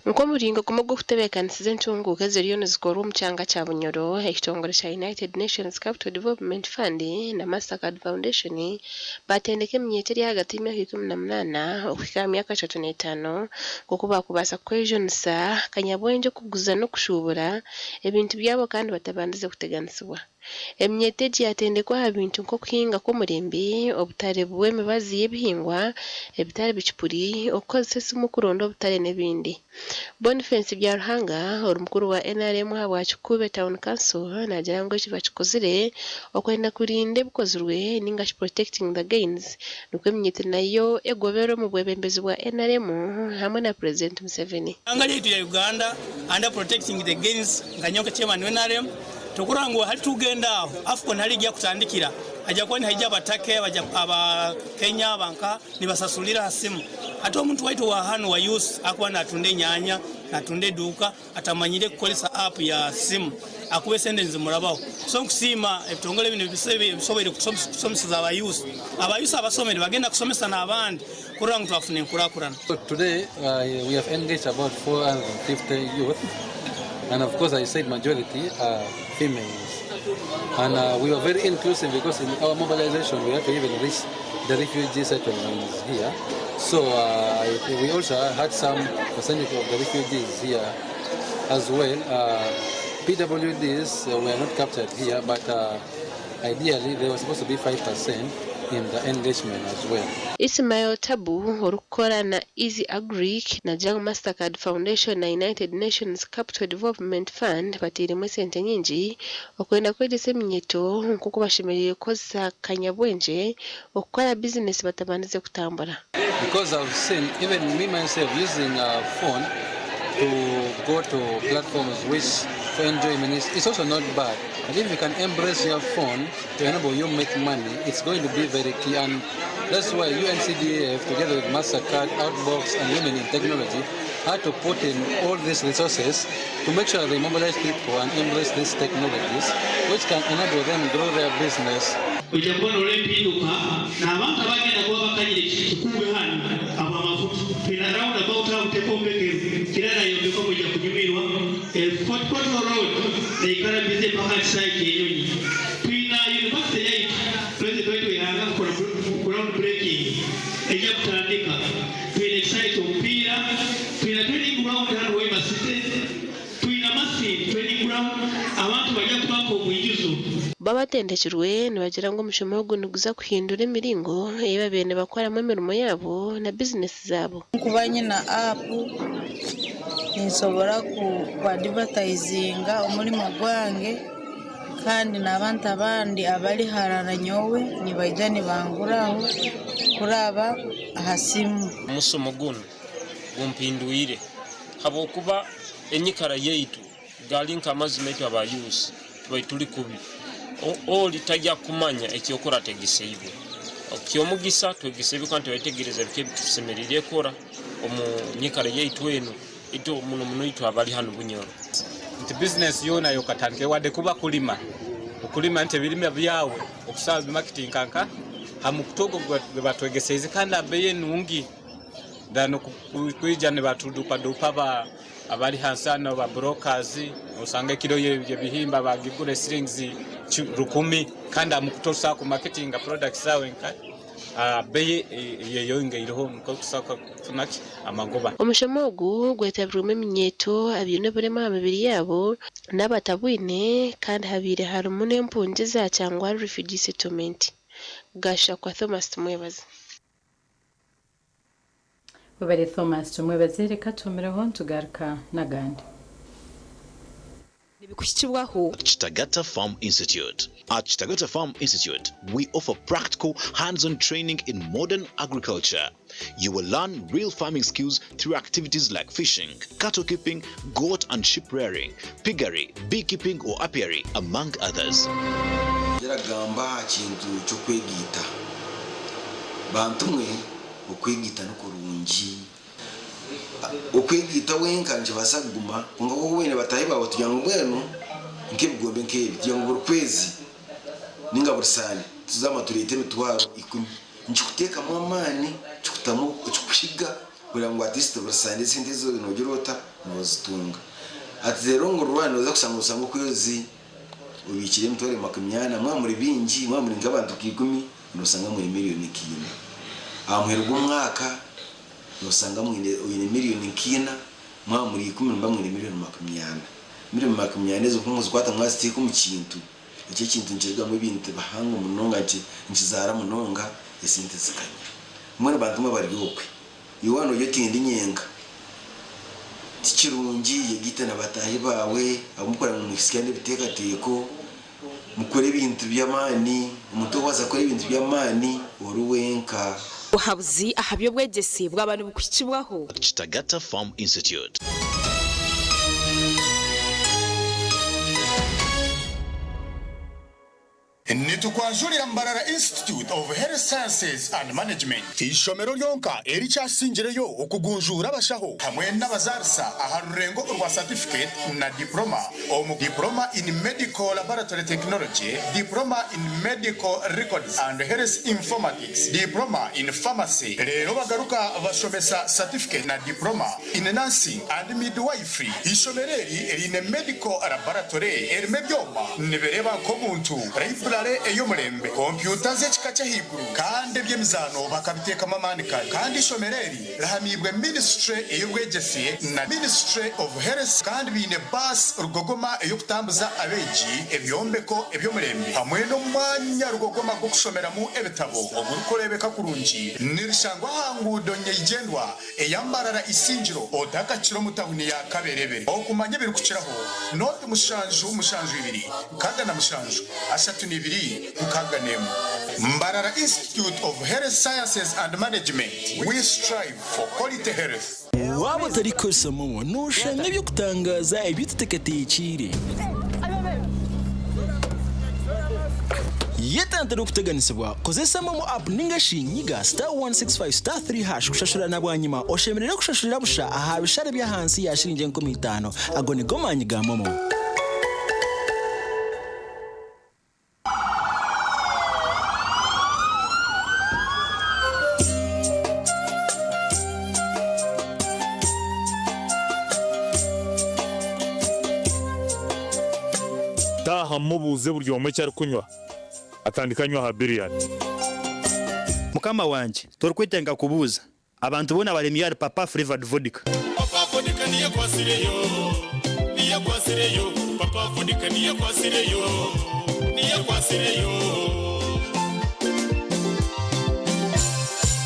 Nk'omuringo gumwe gw'okutebeekanisiza entunguuka eziriyo nizikorwa omu kyanga kya Bunyoro, ekitongore kya United Nations Capital Development Fund na Mastercard Foundation baatendeka eminyeeto eri ahagati y'emyaka 18 okuhika aha myaka 35 nk'oku baakubaasa kwejunisa kanyabwengye okuguza n'okushuubura ebintu byabo kandi batabandize kuteganisibwa. Eminyeeto egi yaatendekwa aha bintu nk'okuhinga kw'omurembe, obutare bw'emibazi y'ebihingwa, ebitari bicupuri, okukozesa esimu kuronda obutare n'ebindi. Boniface Byaruhanga, ori mukuru wa nrm ahabwa Kikuube Town Council naagira ngu eki bakikozire okwenda kurinda ebikozirwe ningashi protecting the gains nikwo eminyeeto nayo egoberwe omu bwebembezi bwa nrm hamwe na Purezidenti Museveni. Eihanga ryaitu rya Uganda under protecting the gains nka nyowe nka chairman wa nrm Tokurora ngu hati tugenda aho AFCON hali ejja kutandikira, haija kuba nihaija abatake, aba Kenya, aba nkaha nibasasulira ha simu. Hati omuntu waitu owa hanu owa youth akuba natunda enyanya, natunda eduuka atamanyire kukozesa app ya simu akuba esente nizimurabaho. So nkusiima ebitongole binu ebisoboire kusomeseza aba youth. Aba youth abasomere bagenda kusomesa n'abandi kurora ngu twafuna enkurakurana. Today we have engaged about 450 youth and of course I said majority are females and we were very inclusive because in our mobilization we had to even reach the refugee settlements here. So I think we also had some percentage of the refugees here as well. PWDs were not captured here, but ideally they were supposed to be 5% in the engagement as well. Ismail Tabu orikukora na Easy Agric na Jang Mastercard Foundation na United Nations Capital Development Fund bateiremu esente nyingi okwenda kwegyesa eminyeto nk'oku bashemereire kukozesa kanyabwengye okukora bizinesi batabandize kutambura. Because I've seen even me myself using a phone to go to platforms which for enjoyment it's also not bad. But if you can embrace your phone to enable you make money, it's going to be very key. And that's why UNCDF, together with MasterCard, Outbox, and Women in Technology, had to put in all these resources to make sure they mobilize people and embrace these technologies, which can enable them grow their business. Ojja kubona olw'empinduka n'abantu abagenda kuba bakanyire kikube hano abo amafuta twina round about awo tekombekero kirala yombeko mujja kunyumirwa. Fort Portal Road neikara bize mpaka kisaayi kyenyonyi. Twina university yaitu president waitu yanga kukola ground breaking ejja kutandika. Twina ekisaayi ky'omupiira, twina training ground hano Hoima City, twina massive training ground abantu bajja kubako omwijuzo. Bo abatendekirwe nibagira ngu omushomo ogu niguza kuhindura emiringo ei babaire nibakoramu emirimo yaabo na bizinesi zaabo. Nkuba nyine app ninsobora kuadvertisinga omurimo gwange kandi n'abantu abandi abari harara nyowe nibaija nibanguraho kuraba aha simu. Omusomo guno gumpindwire habwokuba enyikara yaitu gali nk'amazima aitu abayusi tubaire turi kubi. Oli tajja kumanya ekyokora ategeseibwe. Okyomugisa twegeseibwe kandi twetegereza biki ebitusemereire kora omu nyikara yaitu enu itu muno muno itu abali hano Bunyoro. Nti business yona yokatandike wadde kuba kulima okulima nti ebirime byawe okusaza marketing kanka hamukutogo gwe batwegeseize kandi abeye nungi dano kwija ne batudupa dupa ba abali hansana ba brokers osanga kilo ye bihimba bagigure shillings 10,000 kandi amukutosa ku marketing products zawe nka beye yeyongereho nko kusaka kufunaki amagoba. Omushomo ogu gwetabirwemu eminyeto abaine oburema aha mibiri yaabo n'abatabwine kandi habaire harimu n'empungi za Kyangwali Refugee Settlement. Gashakwa Thomas Tumwebaze. Webale Thomas Tumwebaze, reka tumireho ntugaruka n'agandi. Bikushikibwaho. Kitagata Farm Institute. At Kitagata Farm Institute, we offer practical hands-on training in modern agriculture. You will learn real farming skills through activities like fishing, cattle keeping, goat and sheep rearing, piggery, beekeeping or apiary, among others. Yaragamba kintu cyo kwegita. Bantu mwe okwegita no kurungi. Okwegita wenka nje basaguma kunga ko wene batahe bawe tugira ngo bwenu nk'ebigombe nk'ebi tugira ngo buri kwezi ninga buri sani tuzama turete emitwaro 10 nkikuteekamu amaani kikutamu kikuhiga kugira ngo atist buri sani esente ezo nogira ota nozitunga ati rero ngo rwanda oza kusanga osanga okwezi obikire emitwaro 40 mwamuri bingi mwamuri nk'abantu 10 nosanga muri miliyoni 4 aha muheru gw'omwaka nosanga mwine oyine miliyoni 4 mwamuri 10 mba mwine miliyoni 40 miliyoni 40 ezo kumuzikwata mwaziteeka omu kintu ekyo ekintu nkirugamu ebintu bihango munonga nkizara munonga esente zikanya mwene bantu mwe bari okwe iwe wano otyotinde nyenga tikirungi yegite na batahi bawe abamukora mu musika n'ebiteekateeko mukore ebintu by'amaani omuntu owaza akora ebintu by'amaani ori wenka. Obuhabuzi aha by'obwegyese bw'abantu bukuhikibwaho. Kitagata Farm Institute. Nitukwanjurira Mbarara Institute of Health Sciences and Management ishomero ryonka ericyasingireyo okugunjura abashaho hamwe n'abazarisa aha rurengo rwa certificate na diploma omu diploma in medical laboratory technology, diploma in medical records and health informatics, diploma in pharmacy. Rero bagaruka bashomesa certificate na diploma in nursing and midwifery. Ishomero eri rine medical laboratory erime byoma nibereba nk'omuntu library Library ey'omulembe, kompyuta z'ekika ky'ahaiguru kandi eby'emizaano bakabiteekamu amaani kare. Kandi eishomero eri rihamiibwe Ministry ey'obwegyese na Ministry of Health kandi baine baasi rugogoma ey'okutambuza abeegi, ebyombeko eby'omulembe hamwe n'omwanya rugogoma gw'okushomeramu ebitabo ogurikureebeka kurungi. Nirishangwa aha nguudo nyeigyendwa eya Mbarara Isingiro otakakira omu tahuni ya Kaberebere. Okumanya ebirikukiraho, noti mushanju mushanju ibiri 67 32 61. Mbarara Institute of Health Sciences and Management, we strive for quality health. Waaba otarikukoresa MoMo, nooshanga eby'okutangaaza ebi otateekateekiire. Yetantare okuteganisibwa, kozesa MoMo app ninga shi nyiga *165*3# kushashura na bwanyima oshemererwe kushashurira busha aha bishare by'ahansi ya shiringi 5000. Ago nigo maanyi ga MoMo. Taaha mubuuze buri omwe eki arikunywa, atandike anywe aha biryani. Mukama wangye, torikwetenga kubuuza. Abantu boona baremire ahari Papa Flavored Vodka. Papa Vodka niyo ekwasireyo, niyo ekwasireyo, Papa Vodka niyo ekwasireyo, niyo ekwasireyo.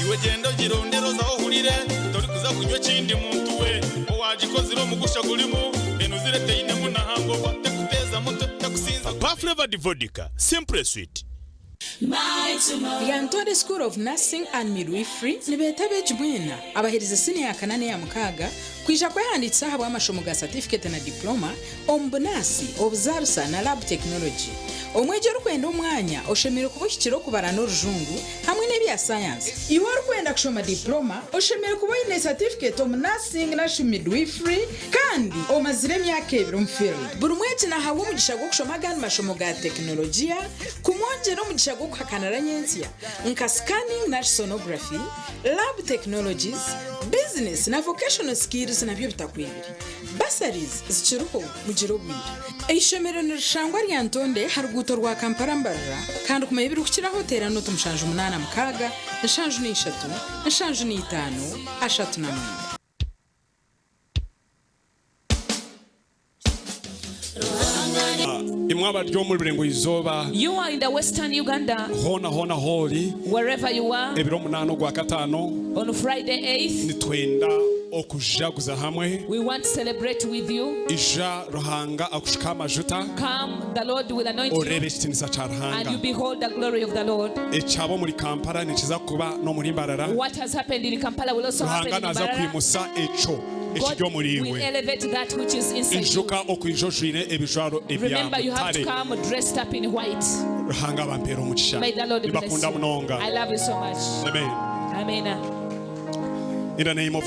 Iwe gyenda ogirondere oze aho ohurire, torikuza kunywa ekindi muntu we. Owagikozire omugusha gurimu, enuzire teinemu na hangover, tekuteeza mutwe, tekusinza. Papa Flavored Vodka, simply sweet. Lyantonde School of Nursing and Midwifery nibeeta abeegi mwena abaherize siniya ya kana n'eya mukaaga kwija kwehandiikisa ahabw'amashomo ga satifiketi na diploma omu bunaasi, obuzaarisa na lab technology. Omwegi orikwenda omwanya oshemereire kuba ohikire okubara n'orujungu hamwe n'ebya sayansi. Iwe orikwenda kushoma diploma oshemereire kuba oine satifiketi omu nursing narishi midwifery kandi omazire emyaka ebiri omu field. Buri mwegi nahabwa omugisha gw'okushoma agandi mashomo ga tekinologiya kumwongyera omugisha gw'okuhakanira nyentsya nka scanning nari sonography, lab technologies, business na vocational skills nabyo bitakwebire. Bursaries zikiriho mugire obwire. Eishomero nirishangwa Lyantonde aha ruguuto rwa Kampala Mbarara kandi kumanya ebirikukiraho teera nooti 786 73 39. Imwe abari omu rurengo izooba You are in the Western Uganda, hoona hoona hoori wherever you are, ebiro munaana ogwa kataano on Friday 8th, nitwenda okujaguza hamwe we want to celebrate with you. ija Ruhanga akushuka amajuta Come, the Lord will anoint you, oreebe ekitiinisa kya and Ruhanga you behold the glory of the Lord. ekyaba omuri Kampala nikiza kuba n'omuri Mbarara What has happened in Kampala will also happen Ruhanga in naaza Mbarara. kwimusa ekyo God ekiri omuri will iwe elevate that which is inside you. ijuka okwija ojwire ebijwaro ebya Remember, you have to mutare come dressed up in white. Ruhanga abampeere omugisha May the Lord bless nibakunda you. munonga I love you so much. Amen. Amen. In the name of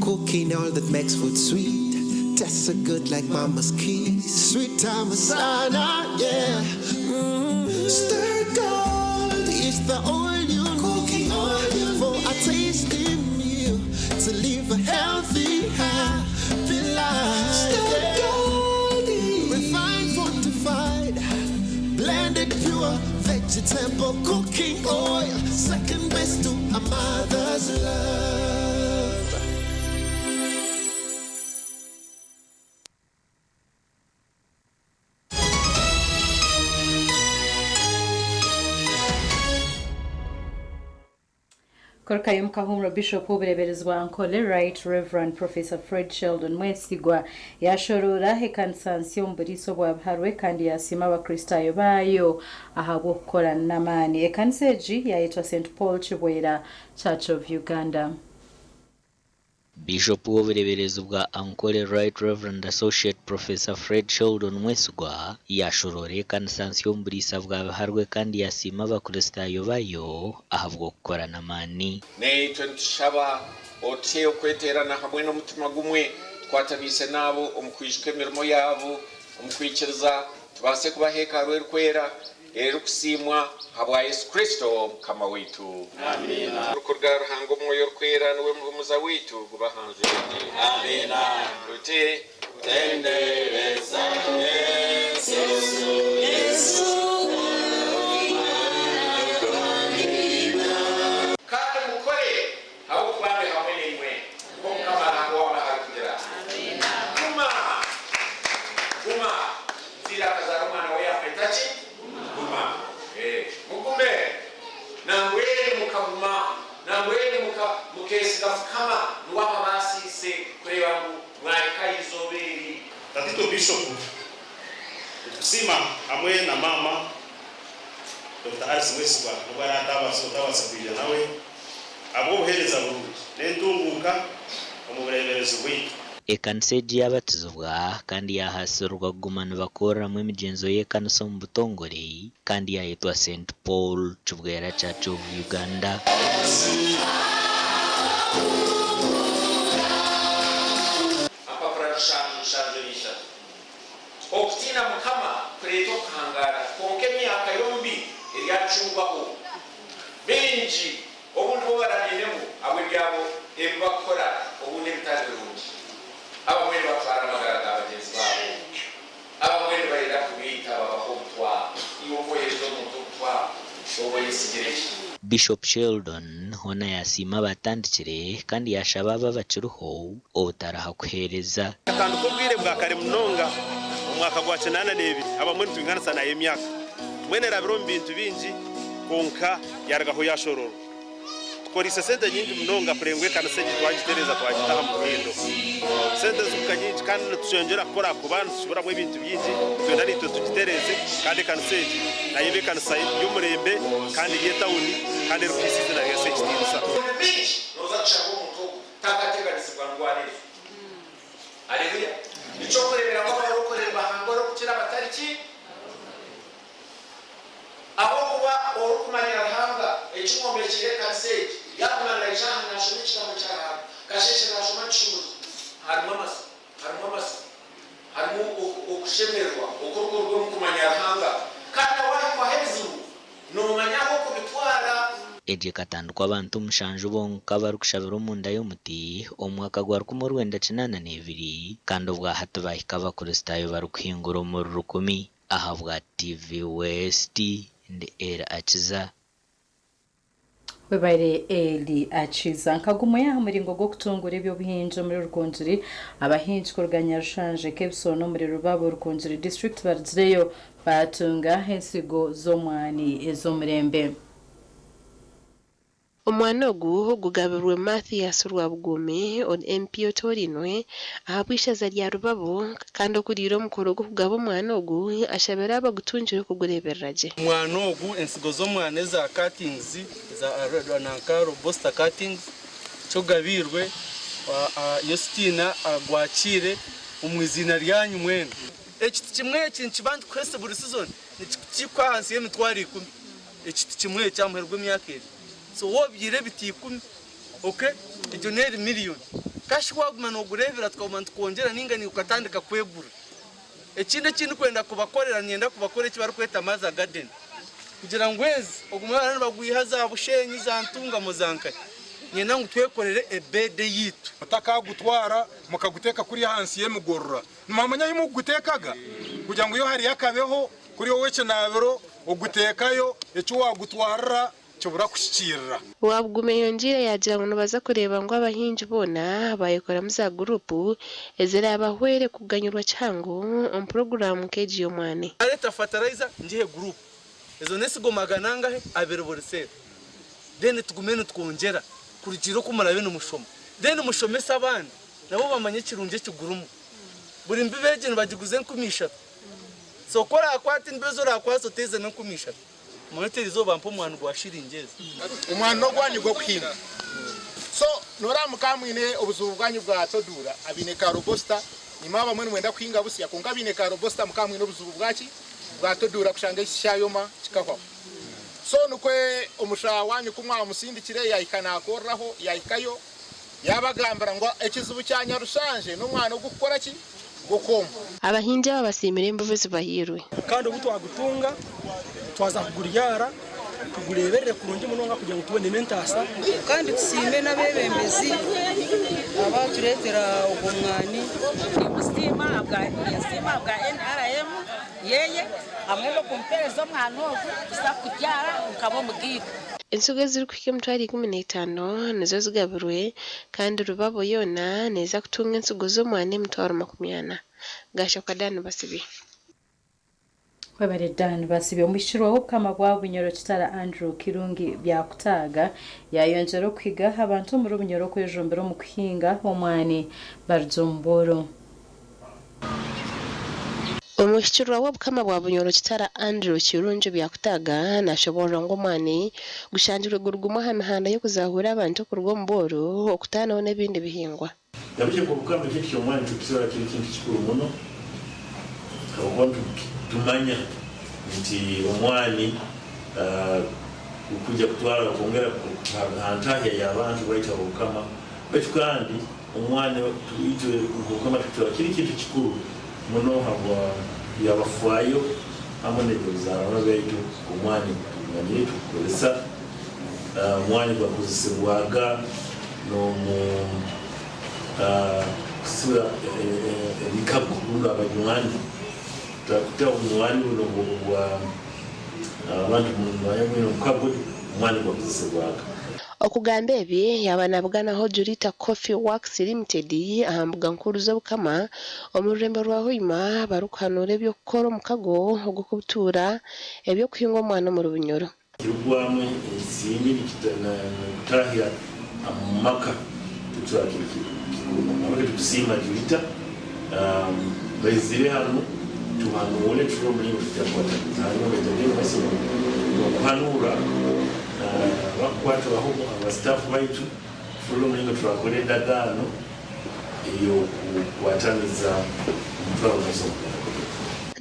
Cooking all that makes food sweet. Tastes so good like mama's kiss. Sweet time sana, yeah. Stir gold is the oil you cooking oil for a tasty meal to live a healthy, happy life. Stir gold, refined, fortified, blended pure vegetable cooking oil. Second best to a mother's love. Korukayo Mukahumuro Bishop w'obureeberezi bwa Ankole Right Reverend Professor Fred Sheldon Mwesigwa yashoroora ekanisa nsya omu buriisa obwa Buharwe kandi yasiima abakristaayo baayo ahabw'okukora n'amaani. Ekanisa egi yayetwa St Paul Kibwera Church of Uganda. Bishop w'obureeberezi bwa Ankole Right Reverend Associate Professor Fred Sheldon Mwesigwa yashoroora ekanisa nsya omu buriisa bwa Biharwe kandi yasiima abakristaayo bayo ahabw'okukora n'amaani. Naitwe nitushaba otye okweteerana hamwe n'omutima gumwe tukwataniise naabo omu kwijuka emirimo yaabo omu kwikiriza tubaase kubaha hekalu erikwera erikusiimwa habwa Yesu Kristo Mukama waitu. Amiina. Orukuruga Ruhanga Omwoyo Orikwera niwe muhumuza waitu gubahanzire. Amiina. Tuti Tendereza Yesu. Yesu. Nitukusiima hamwe na maama Dr. Alice Mwesigwa nubwo aratabaasa otabaasa kwija nawe ahabw'obuheereza burungi n'entunguuka omu bureeberezi bwaitu. Ekanisa egi yabatizibwa kandi yahasirirwa kuguma nibakoreramu emigyenzo y'ekanisa omu butongore kandi yayetwa St Paul Kibwera Church of Uganda. Ampapura rushanju nshanju n'ishatu. Okutiina Mukama kureeta okuhangaara, kwonka emyaka y'omubi eryacungwaho. Baingi obundi bo barabiinemu ahabw'ebyabo ebi barikukora obundi ebitari birungi. Abamwe nibatwara amagara ga bagyenzi baabo. Abamwe nibayenda kubaita babahe obutwa. Iwe okwohereza omuntu obutwa oba oyesigire ki? Bishop Sheldon hoona yasiima abatandikire kandi yashaba abo abakiriho obutaraha kuheereza. Akatandika obwire bwa kare munonga omu mwaka gwa 82, abamwe nitwinganisa naye emyaka. Mbwenu erabire omu bintu bingi kwonka yarugaho yashororwa. Tukoreise sente nyingi munonga kureba ngu ekanisa egi twagitereeza twagita aha muhendo. Sente zikuka nyingi kandi nitukyongyera kukora ahakuba nitukiburamu ebintu bingi, nitwenda naitwe tugitereeze kandi ekanisa egi nayo ebe ekanisa y'omurembe kandi y'etawuni kandi erikuhaisa eiziina rya Yesu ekitiinisa. Ebintu bingi nooza kushanga omuntu ogu takateganisibwa ndwara ezo. Aleluya! Nikyokureberaho abarokore nibahangara okukira abatari ki? Ahabw'okuba orikumanya Ruhanga, eki mwombekiire ekanisa egi, yaaguma naija aha naashoma Ekigambo kya Ruhanga, kasheeshe naashoma Kishumuzo, harimu amatsiko, harimu amatsiko, harimu okushemererwa okurikuruga omu kumanya Ruhanga. Kandi na waahikwaho ebizibu, noomanya ah'okubitwara. Egi ekatandikwa abantu mushanju bonka barikushabira omunda y'omuti omu mwaka gwa 1982 kandi obwahati bahika abakristaayo barikuhingura omuri rukumi. Ahabwa TV West, ndi Elly Akiza. Webare Elly Akiza. Nka gumwe aha muringo gw'okutungura eby'obuhingi omuri Rukungiri, abahingi kuruga Nyarushanje, Kebisoni omuri Rubabo, Rukungiri district barugireyo baatunga ensigo z'omwani ez'omurembe. Omwana ogu gugabirwe Mathias Rwabuguumi MP otoorainwe ahabw'eishaza rya Rubabo kandi okuriire omukoro gw'okugaba omwana ogu ashabire abagutungire kugureeberera gye. Omwana ogu ensigo z'omwana eza cuttings eza nanka robusta cuttings kyogabiirwe Yositiina agwakiire omu iziina ryanyu mwena. Ekiti kimwe eki nikiba nikikuhesa buri sizoni nikikuha ahansi y'emitwaro ikumi ekiti kimwe eki aha muheru gw'emyaka ebiri. So wobyeire ebiti ikumi ok egyo neri million kashi waguma nogurebera tukaguma nitukwongyera ninga niiwe okatandika kwegura. Ekindi ekindikwenda kubakorera niinyenda kubakora eki barikweta mother garden kugira ngu ezi ogume baraba nibagwiha za Bushenyi za Ntungamo za nkahi niinyenda ngu twekorere ebed eyiitu. Mutakagutwara mukaguteeka kuriya ahansi y'emigorora. Nimwamanya ahi mukugutekaga? Kugira ngu iyo hariyo akabeho kuri ow'ekinaabiro oguteekayo eki waagutwarira kibura kuhikiirira. Wabugume ayongyeire yaagira ngu nibaza kureeba ngu abahingi boona baayekoramu za guruupu eziraabahwere kuganyirwa kihango omu puroguraamu nk'egi y'omwani. Nareeta fertilizer ngihe group ezo nesigo magana angahe abiri buri seeta then tugume nitwongyera kurugiirira oku murabe nimushoma then mushomese abandi nabo bamanye ekirungi ekigurimu buri mbibo egi nibagiguza enkumi ishatu so ku orakwata embibo ezi orakwasa oteizemu enkumi ishatu Murete erizooba mpa omwani gwa shiringi ezi. Omwani n'ogwanyu gw'okuhinga. So noreeba mukaba mwine obuzibu bwanyu bwa toduura abaine ka robusta imwe abamwe nimwenda kuhinga busya kwonka abaine ka robusta mukaba mwine obuzibu bwaki bwa toduura kushanga eki kyayoma kikahwaho. So nikwe omushaho wanyu ku mwamusindikire yahika nakoreraho yahikayo yabagambira ngu ekizibu kya Nyarushanje n'omwani ogukukora ki? Gw'okwoma. Abahingi aba basiimire embibo ezibahairwe. Kandi obu twagutunga, twaza kuguryara, tugureeberere kurungi munonga kugira ngu tubonemu entaasa. Kandi tusiime n'abeebembezi abaatureetera ogwo mwani. Nimusiima ahabwa ninsiima ahabwa NRM yeye hamwe n'okumpereza omwana ogu kuza kubyara nkaba omugaiga. Ensigo ezirikuhika 150 nizo zigabirwe kandi Rubabo yoona neeza kutunga ensigo z'omwana 400,000. Gashakwa Dan Basibye. Webare Dan Basibye. Omuhikirwa w'Obukama bwa Bunyoro Kitara Andrew Kirungi Byakutaaga yayongyera okuhiga abantu omuri Bunyoro okwejumbira omu kuhinga omwani barugye omu bworo. Omuhikirwa w'Obukama bwa Bunyoro Kitara Andrew Kirungi Byakutaaga nashoboorora ngu omwani gushangirwe guri gumwe aha mihanda y'okuzahuura abantu okuruga omu bworo okutaanaho n'ebindi bihingwa. Nahabweki nk'Obukama ekintu ky'omwani nitukitwara kiri kintu kikuru muno habwokuba nitumanya nti omwani gukwija kutwara kwongera ha ntahya y'abantu baitu ab'Obukama baitu kandi omwani itwe nk'Obukama tukitwara kiri kintu kikuru muno habwa byabafwayo hamu n'eby'obuzaarwa bwaitu. Omwani tugumanyire tugukozesa, omwani gwakozesebwaga n'omu kusiba emikago rundi abanywani, kuta obunywani bunu obwa abantu mwine omukago, omwani gwakozesebwaga. Okugamba ebi yaaba nabuganaho Julita Coffee Works Limited aha mbuga nkuru z'Obukama omu rurembo rwa Hoima barikuhanuura eby'okukora omukago ogw'okubutuura eby'okuhinga omwana omuri Bunyoro. Kirugwamu ensimbi nikutahya omu maka tukitwara kiri kikuru. Nahabweki nitusiima Julita baizire hanu tuhanuure turole omuringo twija kukwataniza hanyuma baija mumaiso n'okuhanuura abakukwatwaho aba staff baitu turole omuringo turakora endagaano ey'okukwataniza omutwaro mumaiso.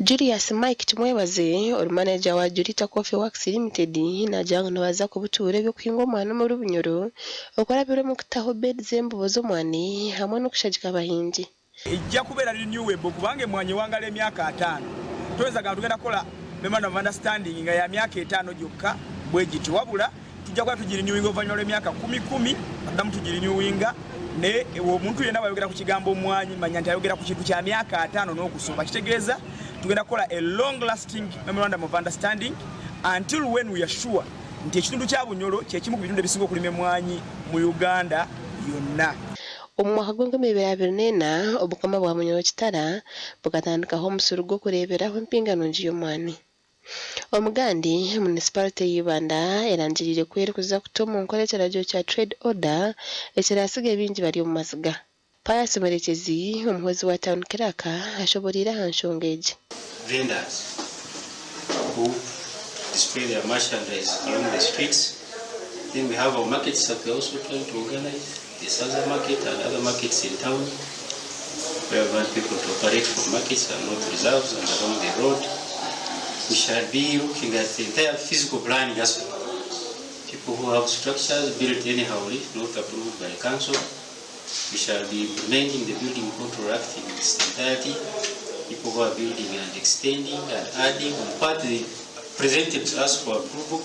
Julius Mike Tumwebaze ori maneja wa Julita Coffee Works Limited naagira ngu nibaza kubutuura eby'okuhinga omwani omuri Bunyoro okurabira omu kutaho beds z'embibo z'omwani hamwe n'okushagika abahingi. Ejja kubeera renewable kubanga emmwanyi ewangala emyaka ataano. Toyinza kugamba tugenda kukola memorandum of understanding nga ya myaka etaano gyokka bwegiti wabula tujja kuba tugirenewinga oluvannyuma lw'emyaka kumi kumi nga tuddamu tugirenewinga naye omuntu yenna bw'ayogera ku kigambo mmwanyi manya nti ayogera ku kintu kya myaka ataano n'okusooka kitegeeza tugenda kukola a long lasting memorandum of understanding until when we are sure nti ekitundu kya Bunyoro kye kimu ku bitundu ebisinga okulima emmwanyi mu Uganda yonna. Omu mwaka gw'enkumi ibiri abiri n'ena, Obukama bwa Bunyoro Kitara bukatandikaho omusiri gw'okureeberaho empinga nungi y'omwani. Omugandi, Munisiparite ya Ibanda erangiriire ku erikuza kuta omu nkora ekiragiro kya Trade Order ekiraatsige baingi bari omu maziga. Pius Murekyezi, omuhwezi wa Town Clerk ashoboreire aha nshonga egi. Vendors who display their merchandise along the streets. Then we have our markets that we are also trying to organize, the Saza market and other markets in town where we want people to operate from markets and not reserves and along the road. We shall be looking at the entire physical planning aspect. People who have structures built anyhow, not approved by council. We shall be implementing the Building Control Act in its entirety. People who are building and extending and adding on what they presented to us for approval.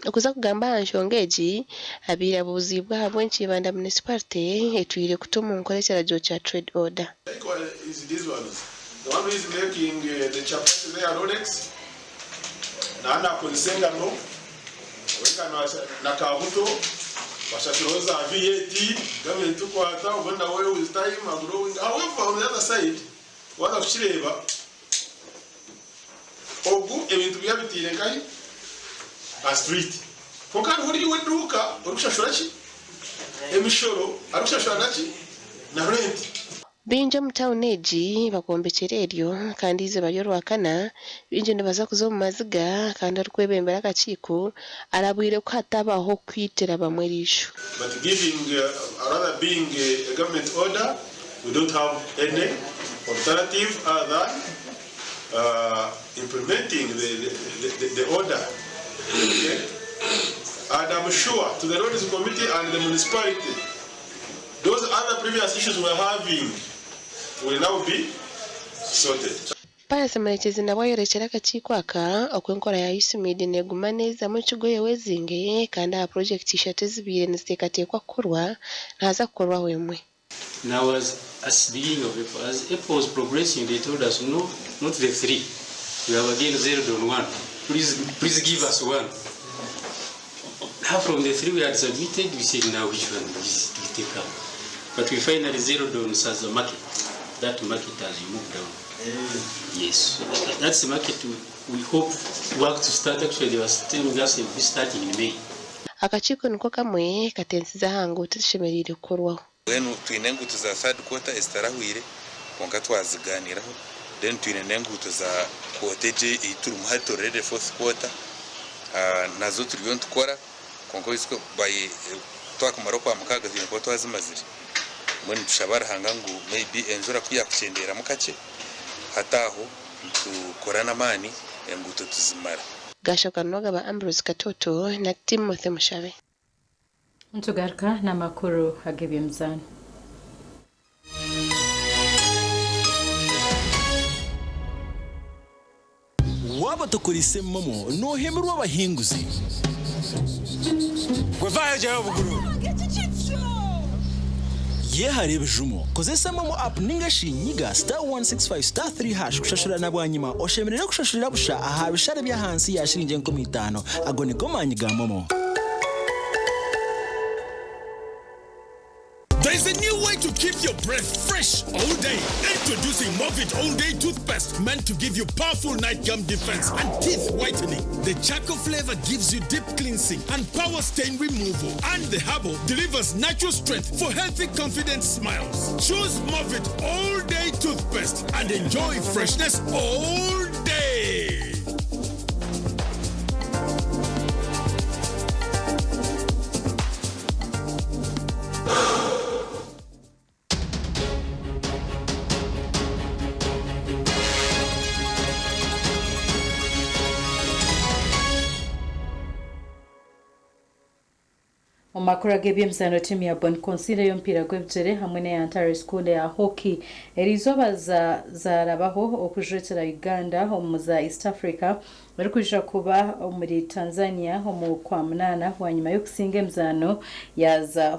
Okuza kugamba aha nshonga egi, abaire abuuziibwe ahabw'enki Ibanda Munisiparite etwire kuta omu nkora ekiragiro kya Trade Order. Is these ones. The one who is making the chapati there, Rolex, naaba naakozesa engano, engano na kabuto, bashashiraho za VAT, gavumenti tukwata, obundi nawe with time agrowing. However, on the other side, waaza kukireeba, ogu ebintu bye abitaire nkahi? Aha street. Kwonka hariho ori ow'eduuka orikushashura ki? Emishoro, arikushashura na ki? Na rent. Baingi omu tauni egi bakwombekyera eryo kandi eizooba ry'orwakana baingi nibaza kuza omu maziga kandi orikwebembera akakiiko arabwire ku hatabaho kwitira bamwe eriisho. But giving or rather being a government order, we don't have any alternative other than implementing the order. Okay? And I'm sure to the Roads Committee and the municipality, those other previous issues we're having will now be sorted. Pius Murekyezi nabwo ayorekire akakiiko aka oku enkora ya USMID neguma neezamu ekigoye wezinge kandi aha purogyekiti ishatu ezibaire niziteekateekwa kukorwa nihaza kukorwaho emwe. Now as, as beginning of April, as April was progressing, they told us, no, not the three. We have again zeroed on one. Please, please give us one. Now from the three we had submitted, we said, now which one do we take up? But we finally zeroed on Saza market. That market has moved down. Yes, that's the market we hope work to start. Actually, they were telling us it will be starting in May. Akakiiko niko kamwe katensize aha nguuto ezishemereire kukorwaho. Mbwenu twine enguuto za third quarter ezitarahwire kwonka twazigaaniiraho Then twine n'enguuto za quarter egi ei turimu hati already fourth quarter nazo turiyo nitukora kwonka by twakumara okwamukaaga twine kuba twazimazire. Mbwenu nitushaba Ruhanga ngu maybe enjura ku yaakukyendeeramu kakye hati aho nitukora n'amaani enguuto tuzimara. Gashoka Nuwagaba Ambrose Katoto na Timothy Mushabe. Nitugaruka n'amakuru ag'eby'emizaano. Waaba otakoreise MoMo noohemerwa abahinguzi. Gwe vaayo gyayo obuguru. Yehare ebijumo. Kozesa MoMo app ninga shi nyiga *165*3# kushashura na bwanyima oshemererwe kushashurira busha aha bishare by'ahansi ya shiringi 5,000. Ago nigo maanyi ga MoMo. There's a new way to keep your breath fresh all day. Introducing Movit All Day Toothpaste, meant to give you powerful night gum defense and teeth whitening. The charcoal flavor gives you deep cleansing and power stain removal. And the herbal delivers natural strength for healthy, confident smiles. Choose Movit All Day Toothpaste and enjoy freshness all day. Omu makuru ag'eby'emizaano, tiimu ya Bon Consider ey'omupiira gw'ebigyere hamwe n'eya Ntare School eya Hockey eriizooba zaarabaho okujwekyera Uganda omu za East Africa erikwija kuba omuri Tanzania omu Kwamunaana bwanyima y'okusinga emizaano ya za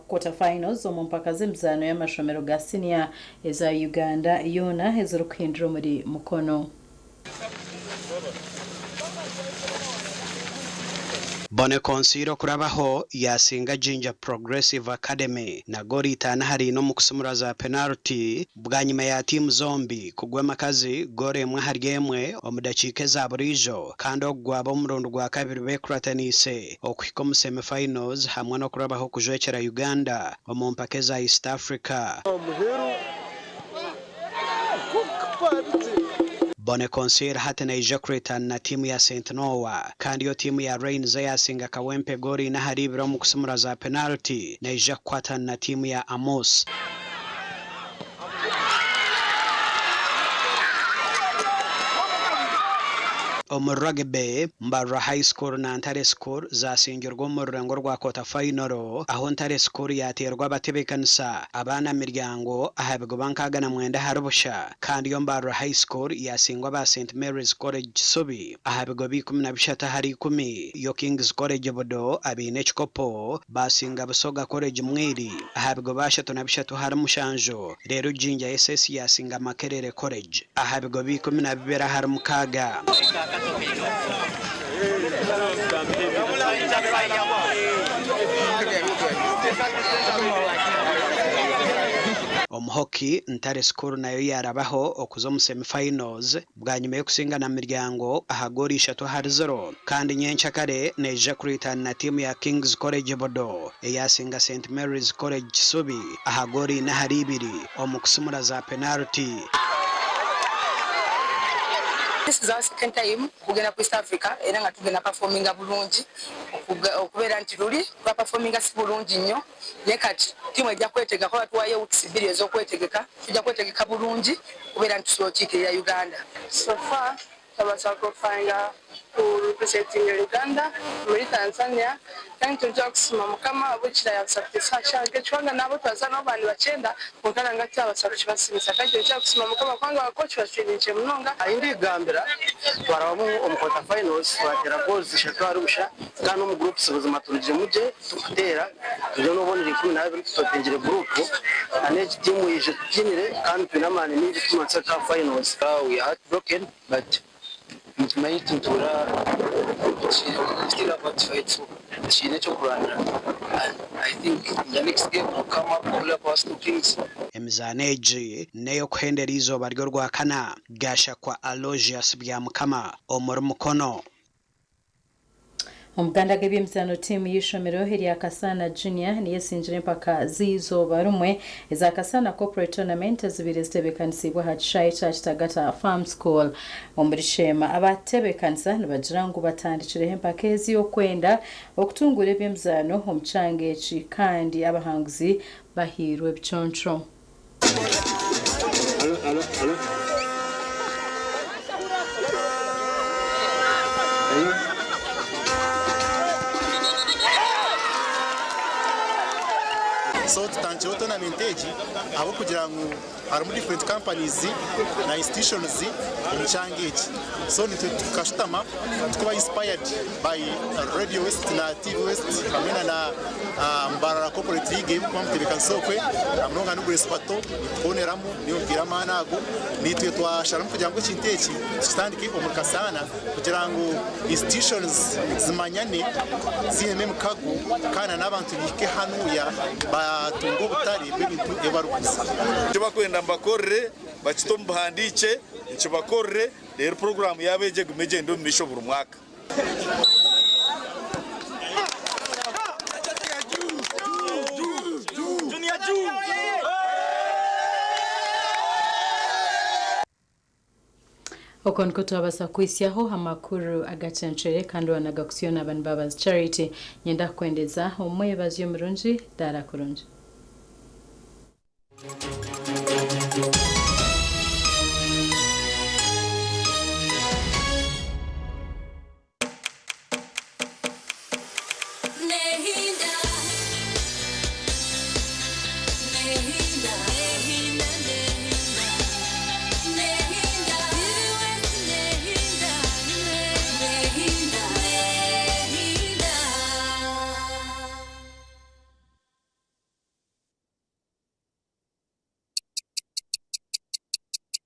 quarter finals omu mpaka z'emizaano y'amashomero ga siniya eza Uganda yoona ezirikuhindura omuri Mukono. Bonne Consiire okurabaho yaasinga Jinja Progressive Academy na goolo itaano ahari ina omu kusimura za penaruti bwanyima ya tiimu zombi kugwa amakazi goolo emwe ahari emwe omu dakiika eza buriijo kandi ogu gwaba omurundi gwa kabiri beekurataniise okuhika omu semi finals hamwe n'okurabaho kujwekyera Uganda omu mpaka eza East Africa. Bonne Consiire hati naija kureetana na tiimu ya Saint Noah kandi yo tiimu ya Rains eyaasinga Kawempe goolo ina ahari ibiri omu kusimura za penaliti neija kukwatana na tiimu ya Amos. Omu rugby, Mbarara High School na Ntare School zaasingirwa omu rurengo rwa quarter final ahu Ntare School yaateerwa abatebeekanisa abaana miryango aha bigoba 69 ahari busha kandi yo Mbarara High School yaasingwa aba St Mary's College Kisubi aha bigoba 13 ahari ikumi, yo King's College Budo abaine ekikopo baasinga Busoga College Mwiri aha bigoba 33 ahari mushanju reero Jinja SS yaasinga Makerere College aha bigoba 12 ahari mukaaga. Omu hockey, Ntare School nayo yaarabaho okuza omu semi finals bwanyima y'okusinga Namiryango aha goolo ishatu ahari ziro kandi nyenkyakare neija kureetana na tiimu ya King's College Budo eyaasinga St Mary's College Kisubi aha goolo ina ahari ibiri omu kusimura za penaliti. This is our second time okugenda ku East Africa era nga tugenda performinga bulungi okubeera nti luli twa performinga si bulungi nnyo naye kati ttiimu ejja kwetegeka kuba batuwaayo weeks bbiri ez'okwetegeka tujja kwetegeka bulungi okubeera nti tusobola okukiikirira Uganda. So far twabaasa qualifyinga ku representinga Uganda muri Tanzania kandi tujya kusima mukama ahabw'ekira yabusa kutesa kubanga nabo twaza nabo bandi bakyenda kwonka nanga tiyabasa kukibasimisa kandi tujya kusima mukama kubanga abakoci batwiringiye munonga. Ahindigambira twarabamu omu quarter finals twatera goals ishatu ahari busha kandi omu groups buzima turugiremu gye tukuteera turiyo nobonera 12 tutopingire group and egi tiimu yije tutinire kandi twine amaani mingi tukumanisa cup finals. We are heartbroken but emitima yaitu nituhurira still have to fight for tukiine ekyokurwanira and I think in the next game we'll come up pull up our stockings. Emizaano egi n'ey'okuhendera eizooba ry'Orwakana, Gashakwa Aloysius Byamukama omuri Mukono. Omuganda g'ebyemizaano tiimu y'eishomero erya Kasaana Junior niyo esingire empaka z'eizooba rimwe eza Kasaana Corporate Tournament ezibaire zitebeekanisiibwe aha kishaayi kya Kitagata Farm School omuri Sheema. Abatebeekanisa nibagira ngu batandikireho empaka ezi okwenda okutunguura eby'emizaano omu kyanga eki kandi abahanguzi bahairwe ebiconco. So tutandikireho tournament egi ahabw'okugira ngu harimu different companies na institutions omu kyanga eki. So nitwe tukashutama tukuba inspired by Radio West na TV West hamwe na na Mbarara Corporate League erikuba mutebekanisa okwe namunonga ni Grace Bato nitukoneramu niyo omupiira amaani ago nitwe twasharamu kugira ngu ekintu eki tukitandike omuri Kasaana kugira ngu institutions zimanyane zihemu emikago kandi na n'abantu bahike hanuya batunge obutare bw'ebintu ebi barikuguza. Ekibakwenda mbakorere bakite omu buhandiikye nkibakorere reero puroguraamu yaabo egyo egume egyende omu maisho buri mwaka. Okwo nikwo twabasa kuhitsyaho amakuru agacencwire kandi owanagakutsyo naaba ni Mbabazi Charity. Nyenda kukwendeza omwebazyo murungi, daara kurungi.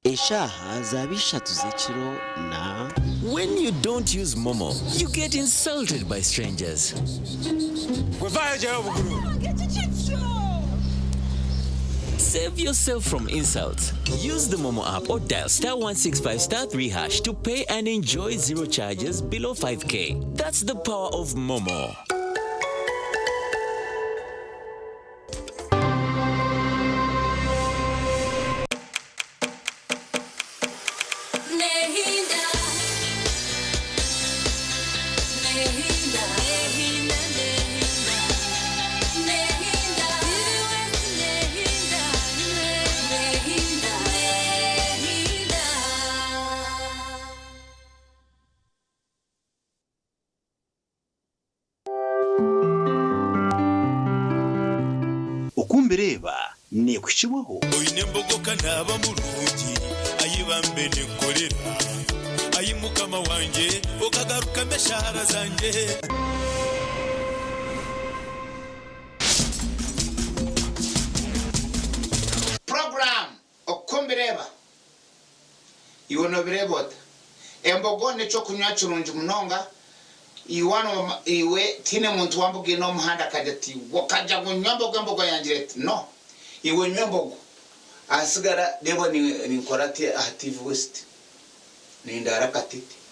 Eshaaha zaaba ishatu z'ekiro na. When you don't use MoMo, you get insulted by strangers. Save yourself from insults. Use the MoMo app or dial star 165 star 3 hash to pay and enjoy zero charges below 5k. That's the power of MoMo. Oku mbireeba neekuhikibwaho. Oine embogo ka naaba murungi, ai bambe ninkukorera, Ai Mukama wangye, okagarukamu eshaara zangye. Program, Oku mbireeba, iwe nobireeba ota? Embogo n'ekyokunywa kirungi munonga, iwe tihaine muntu wambugaine omu muhanda akagira ati okagira ngu nywa embogo embogo yangira eti no, iwe nywa embogo ahasigara reeba ninkora aha TV West nindaara katete.